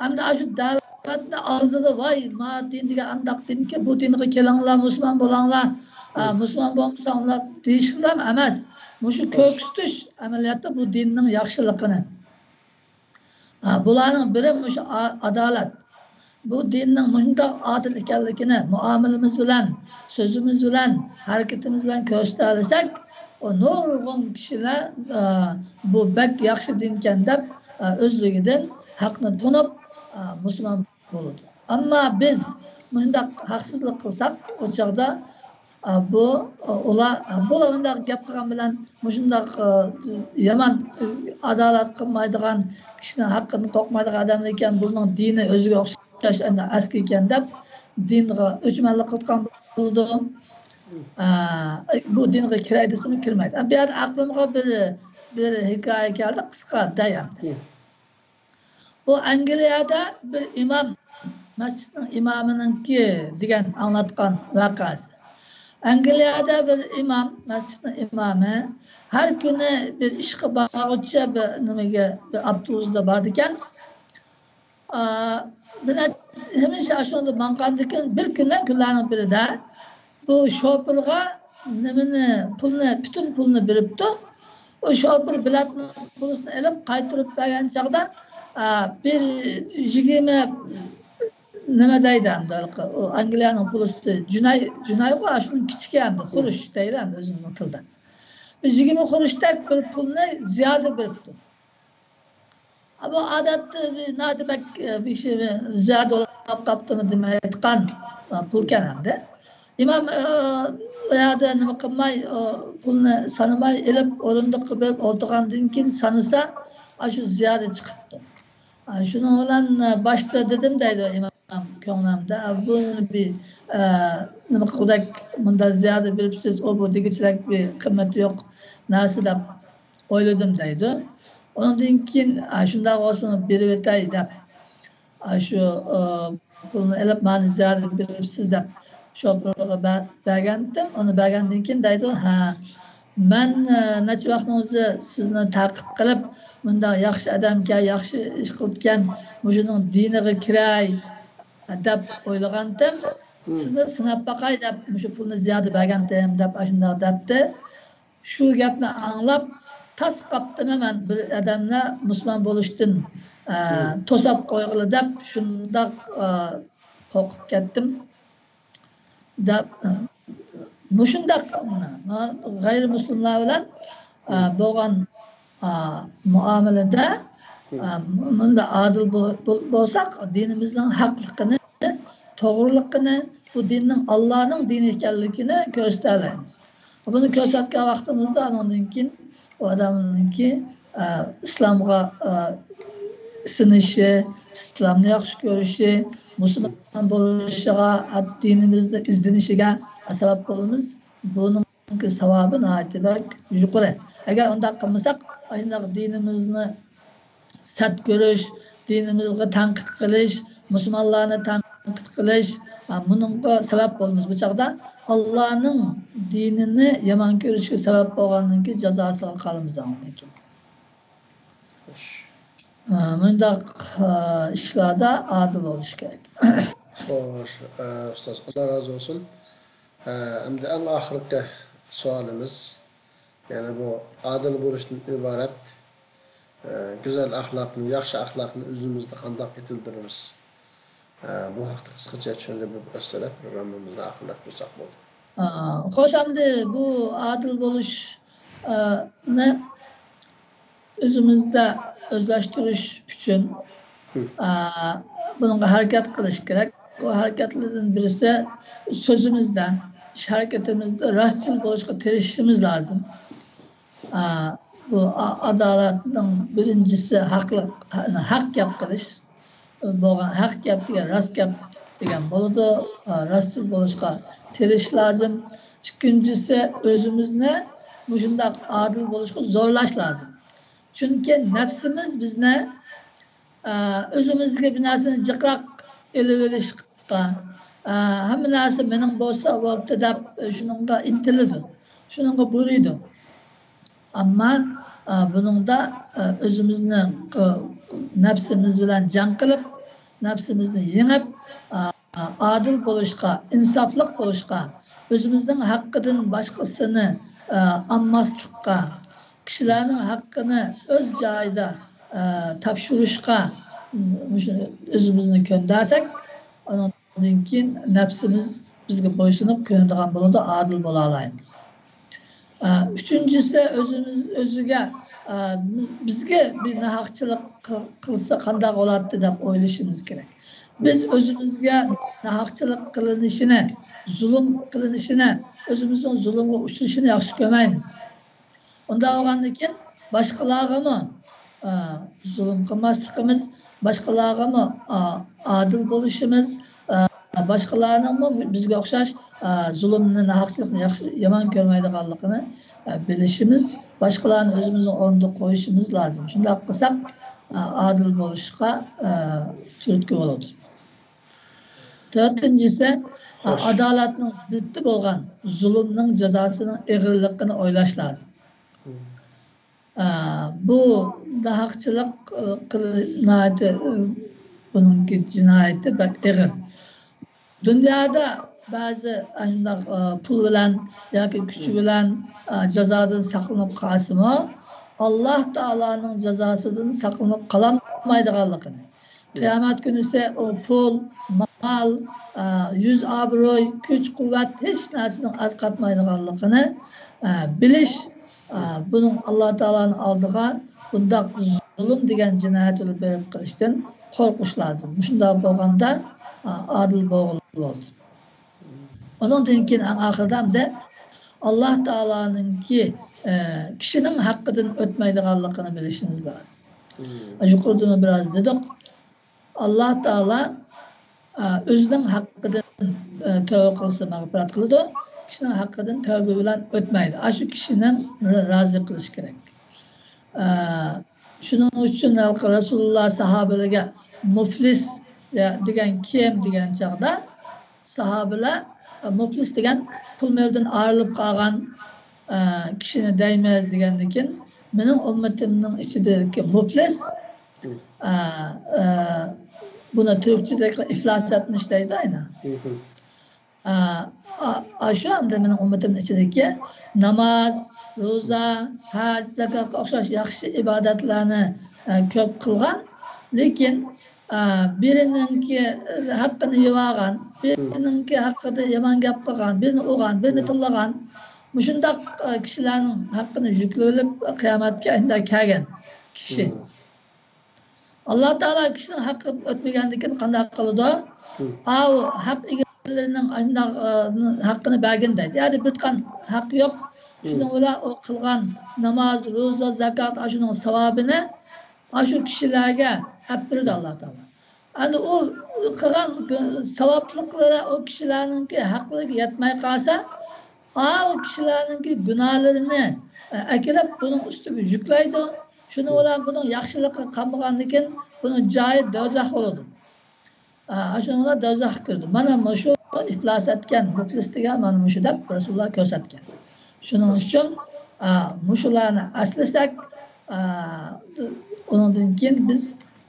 ئەمدى ئاشۇ دەۋەتنى ئاغزىدا، ۋاي، ما دىن دېگەن ئانداق دىنكى، بۇ دىنغا كېلىڭلار، مۇسۇلمان بولۇڭلار، مۇسۇلمان بولمىساڭلار دېيىشلار ئەمەس. مۇشۇ كۆرسىتىش ئەمەلىيەتتە بۇ دىننىڭ ياخشىلىقىنى. بۇلارنىڭ بىرى مۇشۇ ئادالەت. بۇ دىننىڭ مۇشۇنداق ئادىل ئىكەنلىكىنى مۇئامىلىمىز بىلەن، سۆزىمىز بىلەن، ھەرىكىتىمىز بىلەن كۆرسىتەلىسەك، ئۇ نۇرغۇن كىشىلەر بۇ بەك ياخشى دىنكەن دەپ ئۆزلۈكىدىن ھەقنى تونۇپ مۇسۇلمان بولىدۇ. ئەمما بىز مۇشۇنداق ھەقسىزلىق قىلساق، ئۇ چاغدا بۇ ئۇلار، بۇلار مۇنداق گەپ قىلغان بىلەن مۇشۇنداق يامان ئادالەت قىلمايدىغان، كىشىنىڭ ھەققىدىن قورقمايدىغان ئادەم ئىكەن، بۇنىڭ دىنى ئۆزىگە ئوخشاش ئەسكى ئىكەن دەپ دىنغا ئۆچمەنلىك قىلىدىغان بولىدۇ. بۇ دىنغا كىرەي دېسىمۇ كىرمەيدۇ. بۇ يەردە ئەقلىمغا بىر، بىر ھېكايە كەلدى، قىسقا دەي ئەمدى. بۇ ئەنگلىيەدە بىر ئىمام، مەسچىتنىڭ ئىمامىنىڭكى دېگەن ئاڭلاتقان ۋەقەسى. ئەنگلىيەدە بىر ئىمام، مەسچىتنىڭ ئىمامى، ھەر كۈنى بىر ئىشقا بارغۇچە بىر نېمىگە، بىر ئاپتوبۇستا بارىدىكەن. بىر ھەمىشە ئاشۇندا ماڭغاندىكىن بىر كۈنلەر، كۈنلەرنىڭ بىرىدە بۇ شوپۇرغا نېمىنى، پۇلنى، پۈتۈن پۇلنى بېرىپتۇ. ئۇ شوپۇر بېلەتنىڭ پۇلىسىنى ئېلىپ قايتۇرۇپ بەرگەن چاغدا، بىر يىگىرمە نېمە دەيدۇ ئەمدى، ئۇ ئەنگلىيەنىڭ پۇلىسى، جۈنەي، جۈنەيغۇ، ئاشۇنىڭ كىچىكى ئەمدى، خۇرۇش دەيدۇ ئەمدى ئۆزىمىزنىڭ تىلىدا. بىر يىگىرمە خۇرۇشتەك بىر پۇلنى زىيادە بېرىپتۇ. بۇ ئادەتتە ناھايىتى بەك بىر كىشى زىيادە بولۇپ قاپتىمۇ دېمەيدىغان پۇلكەن ئەمدى. ئىمام ئۇ يەردە نېمە قىلماي، پۇلنى سانىماي ئېلىپ، ئورۇندۇققا بېرىپ ئولتۇرغاندىن كېيىن سانىسا، ئاشۇ زىيادە چىقىپتۇ. شۇنىڭ بىلەن باشتا دېدىم دەيدۇ ئىمام كۆڭلۈمدە، بۇ بىر نېمە قىلغۇدەك، مۇنداق زىيادە بېرىپسىز، ئۇ بۇ دېگۈچىلىك بىر قىممىتى يوق نەرسە دەپ ئويلىدىم دەيدۇ. ئۇنىڭدىن كېيىن، ئا، شۇنداق بولسا بېرىۋېتەي دەپ، ئا، شۇ، ئا، پۇلنى ئېلىپ، مانا زىيادە بېرىپسىز دەپ شوپۇرغا بە-، بەرگەنتىم. ئۇنى بەرگەندىن كېيىن دەيدۇ، ھە، مەن، ئا، نەچچە ۋاقىتنىڭ ئۆزى سىزنى تەقىب قىلىپ، مۇنداق ياخشى ئادەمكەن، ياخشى ئىش قىلىدىكەن، مۇشۇنىڭ دىنىغا كىرەي دەپ ئويلىغانتىم. سىزنى سىناپ باقاي دەپ، مۇشۇ پۇلنى زىيادە بەرگەنتىم دەپ، ئاشۇنداق دەپتۇ. شۇ گەپنى ئاڭلاپ، تاس قاپتىمەن مەن، بىر ئادەمنى مۇسۇلمان بولۇشتىن، ئە، توساپ قويغىلى دەپ، شۇنداق، ئە، قورقۇپ كەتتىم دەپ، ئە، مۇشۇنداق، ئە، غەيرىي مۇسۇلمانلار بىلەن، ئە، بولغان، ئە، مۇئامىلىدە، ئە، مۇنداق ئادىل بول-، بول-، بولساق، دىنىمىزنىڭ ھەقلىقىنى، توغرىلىقىنى، بۇ دىننىڭ ئاللانىڭ دىنى ئىكەنلىكىنى كۆرسىتەلەيمىز. بۇنى كۆرسەتكەن ۋاقتىمىزدا، ئانىڭدىن كېيىن ئۇ ئادەمنىڭكى، ئە، ئىسلامغا، ئە، ئىسىنىشى، ئىسلامنى ياخشى كۆرۈشى، مۇسۇلمان بولۇشىغا، دىنىمىزنى ئىزدىنىشىگە سەۋەب بولىمىز. بۇنىڭكى ساۋابى ناھايىتى بەك يۇقىرى. ئەگەر ئۇنداق قىلمىساق، ئاشۇنداق دىنىمىزنى سەت كۆرۈش، دىنىمىزغا تەنقىد قىلىش، مۇسۇلمانلارنى تەنقىد قىلىش، ئا، بۇنىڭغا سەۋەب بولىمىز. بۇ چاغدا ئاللانىڭ دىنىنى يامان كۆرۈشكە سەۋەب بولغاندىن كېيىن جازاسىغا قالىمىز ئاندىن كېيىن. خوش. ئا، مۇنداق، ئا، ئىشلاردا ئادىل بولۇش كېرەك. خوش، ئا، ئۇستاز، ئاللا رازى بولسۇن. ئەمدى ئەڭ ئاخىرقى سوئالىمىز، يەنى بۇ ئادىل بولۇشتىن ئىبارەت، ئە، گۈزەل ئەخلاقنى، ياخشى ئەخلاقنى ئۆزىمىزدە قانداق يېتىلدۈرىمىز؟ ئە، بۇ ھەقتە قىسقىچە چۈشەندۈرۈپ ئۆتسىلەر، پروگراممىمىزنى ئاخىرلاشتۇرساق بولدى. ئا، خوش، ئەمدى بۇ ئادىل بولۇش، ئا، نى ئۆزىمىزدە ئۆزلەشتۈرۈش ئۈچۈن، ئا، بۇنىڭغا ھەرىكەت قىلىش كېرەك. بۇ ھەرىكەتلەردىن بىرسى سۆزىمىزدە، ئىش ھەرىكىتىمىزدە راستچىل بولۇشقا تىرىشىشىمىز لازىم. ئا، بۇ ئا-، ئادالەتنىڭ بىرىنچىسى ھەقلىق، ھەق گەپ قىلىش. بولغان ھەق گەپ دېگەن راست گەپ دېگەن بولىدۇ. ئا، راستچىل بولۇشقا تىرىشىش لازىم. ئىككىنچىسى، ئۆزىمىزنى مۇشۇنداق ئادىل بولۇشقا زورلاش لازىم. چۈنكى نەپسىمىز بىزنى، ئا، ئۆزىمىزگە بىر نەرسىنى جىقراق ئېلىۋېلىشقا، ئا، ھەممە نەرسە مېنىڭ بولسا بولدى دەپ شۇنىڭغا ئىنتىلىدۇ، شۇنىڭغا بۇيرۇيدۇ. ئەمما، ئا، بۇنىڭدا، ئا، ئۆزىمىزنى، ئا، نەپسىمىز بىلەن جەڭ قىلىپ، نەپسىمىزنى يېڭىپ، ئا، ئادىل بولۇشقا، ئىنساپلىق بولۇشقا، ئۆزىمىزنىڭ ھەققىدىن باشقىسىنى، ئا، ئالماسلىققا، كىشىلەرنىڭ ھەققىنى ئۆز جايىدا، ئا، تاپشۇرۇشقا، مۇشۇ ئۆزىمىزنى كۆندەرسەك، ئۇنىڭدىن كېيىن نەپسىمىز بىزگە بويسۇنۇپ كۆنىدىغان بولىدۇ، ئادىل بولالايمىز. ئا، ئۈچىنچىسى، ئۆزىمىز، ئۆزىگە، ئا، بىز-، بىزگە بىر ناھەقچىلىك قىل-، قىلسا قانداق بولاتتى دەپ ئويلىشىمىز كېرەك. بىز ئۆزىمىزگە ناھەقچىلىك قىلىنىشىنى، زۇلۇم قىلىنىشىنى، ئۆزىمىزنىڭ زۇلۇمغا ئۇچرىشىنى ياخشى كۆرمەيمىز. ئۇنداق بولغاندىن كېيىن باشقىلارغىمۇ، ئا، زۇلۇم قىلماسلىقىمىز، باشقىلارغىمۇ، ئا، ئادىل بولۇشىمىز، ئا، باشقىلارنىڭمۇ بىزگە ئوخشاش، ئا، زۇلۇمنى، ناھەقچىلىقنى ياخشى، يامان كۆرمەيدىغانلىقىنى، ئا، بىلىشىمىز، باشقىلارنى ئۆزىمىزنىڭ ئورنىدا قويۇشىمىز لازىم. شۇنداق قىلساق، ئا، ئادىل بولۇشقا، ئا، تۈرتكە بولىدۇ. تۆتىنچىسى، ئا، خوش. ئادالەتنىڭ زىددى بولغان زۇلۇمنىڭ جازاسىنىڭ ئېغىرلىقىنى ئويلاش لازىم. ئا، بۇ ناھەقچىلىق، ئا، قىل-، ناھايىتى، ئا، بۇنىڭكى جىنايىتى بەك ئېغىر. دۇنيادا بەزى ئاشۇنداق، ئا، پۇل بىلەن ياكى كۈچ بىلەن، ئا، جازادىن ساقلىنىپ قالسىمۇ، ئاللاھ تائالانىڭ جازاسىدىن ساقلىنىپ قالالمايدىغانلىقىنى، قىيامەت كۈنىسى ئۇ پۇل، مال، ئا، يۈز ئابرۇي، كۈچ قۇۋۋەت ھېچ نەرسىنىڭ ئەرز قاتمايدىغانلىقىنى، ئا، بىلىش، ئا، بۇنىڭ ئاللاھ تائالانىڭ ئالدىغا بۇنداق زۇلۇم دېگەن جىنايەت بىلەن بېرىپ قېلىشتىن قورقۇش لازىم. مۇشۇنداق بولغاندا، ئا، ئادىل بولغىلى بولىدۇ. ئۇنىڭدىن كېيىن ئەڭ ئاخىرىدا ئەمدى ئاللاھ تائالانىڭكى، ئە، كىشىنىڭ ھەققىدىن ئۆتمەيدىغانلىقىنى بىلىشىمىز لازىم. يۇقىرىدىمۇ بىراز دېدۇق. ئاللاھ تائالا، ئە، ئۆزىنىڭ ھەققىدىن، ئە، تەۋبە قىلسا مەغپىرەت قىلىدۇ، كىشىنىڭ ھەققىدىن تەۋبە بىلەن ئۆتمەيدۇ. ئاشۇ كىشىنىڭ رازى قىلىشى كېرەك. ئە، شۇنىڭ ئۈچۈن ھېلىقى رەسۇلۇللاھ ساھابىلەرگە مۇفلىس دېگەن كىم دېگەن چاغدا، ساھابىلەر، ئە، مۇفلىس دېگەن پۇل مېلىدىن ئايرىلىپ قالغان، ئە، كىشىنى دەيمىز دېگەندىكىن، مېنىڭ ئۈممىتىمنىڭ ئىچىدىكى مۇفلىس، ئە، ئە، بۇنى تۈركچىدە ئىفلاس ئەتمىش دەيدۇ ئەينى. ئا، ئا، ئاشۇ ئەمدى مېنىڭ ئۈممىتىمنىڭ ئىچىدىكى ناماز، روزا، ھەج، زاكاتقا ئوخشاش ياخشى ئىبادەتلەرنى، ئە، كۆپ قىلغان، لېكىن، ئە، بىرىنىڭكى ھەققىنى يېۋالغان، بىرىنىڭكى ھەققىدە يامان گەپ قىلغان، بىرىنى ئۇرغان، بىرىنى تىللىغان، مۇشۇنداق، ئە، كىشىلەرنىڭ ھەققىنى يۈكلىۋېلىپ قىيامەتكە ئەينى كەلگەن كىشى. ئاللاھ تائالا كىشىنىڭ ھەققىدىن ئۆتمىگەندىكىن قانداق قىلىدۇ؟ ئاۋۇ ھەق ئىگىلىرىنىڭ ئاشۇنداق، ئە، ھەققىنى بەرگىن دەيدۇ. يەنى بىر تۇتقان ھەق يوق. شۇنىڭ بىلەن ئۇ قىلغان ناماز، روزا، زاكات، ئاشۇنىڭ ساۋابىنى ئاشۇ كىشىلەرگە ئەپ بېرىدۇ ئاللاھ تائالا. ئەنە ئۇ قىلغان ساۋابلىقلىرى ئۇ كىشىلەرنىڭكى ھەقلىرىگە يەتمەي قالسا، ئاۋۇ كىشىلەرنىڭكى گۇناھلىرىنى، ئە، ئەكېلىپ بۇنىڭ ئۈستىگە يۈكلەيدۇ. شۇنىڭ بىلەن بۇنىڭ ياخشىلىقى قالمىغاندىكىن بۇنىڭ جايى دوزاخ بولىدۇ. ئا، شۇنىڭ بىلەن دوزاخقا كىرىدۇ. مانا مۇشۇ ئىپلاس ئەتكەن، مۇپلىس دېگەن مانا مۇشۇ دەپ رەسۇلۇللا كۆرسەتكەن. شۇنىڭ ئۈچۈن، ئا، مۇشۇلارنى ئەسلىسەك، ئا، ئۇنىڭدىن كېيىن بىز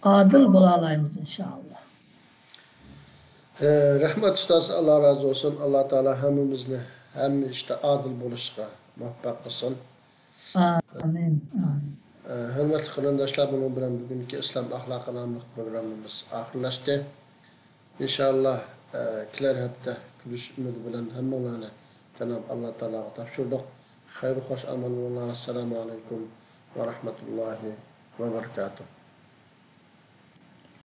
ئادىل بولالايمىز ئىنشائاللا. ئە، رەھمەت ئۇستاز، ئاللا رازى بولسۇن. ئاللا تائالا ھەممىمىزنى ھەممە ئىشتا ئادىل بولۇشقا مۇۋەپپەق قىلسۇن. ئامىن، ئامىن. ئە، ھۆرمەتلىك قېرىنداشلار، بۇنىڭ بىلەن بۈگۈنكى ئىسلام ئەخلاقى ناملىق پروگراممىمىز ئاخىرلاشتى. ئىنشاللا، ئە، كېلەر ھەپتە كۆرۈشۈش ئۈمىدى بىلەن ھەممىڭلارنى جاناب ئاللا تائالاغا تاپشۇردۇق. خەير خوش ئامان بولۇڭلار. ئەسسالامۇ ئەلەيكۇم ۋە رەھمەتۇللاھى ۋە بەرىكاتۇھ.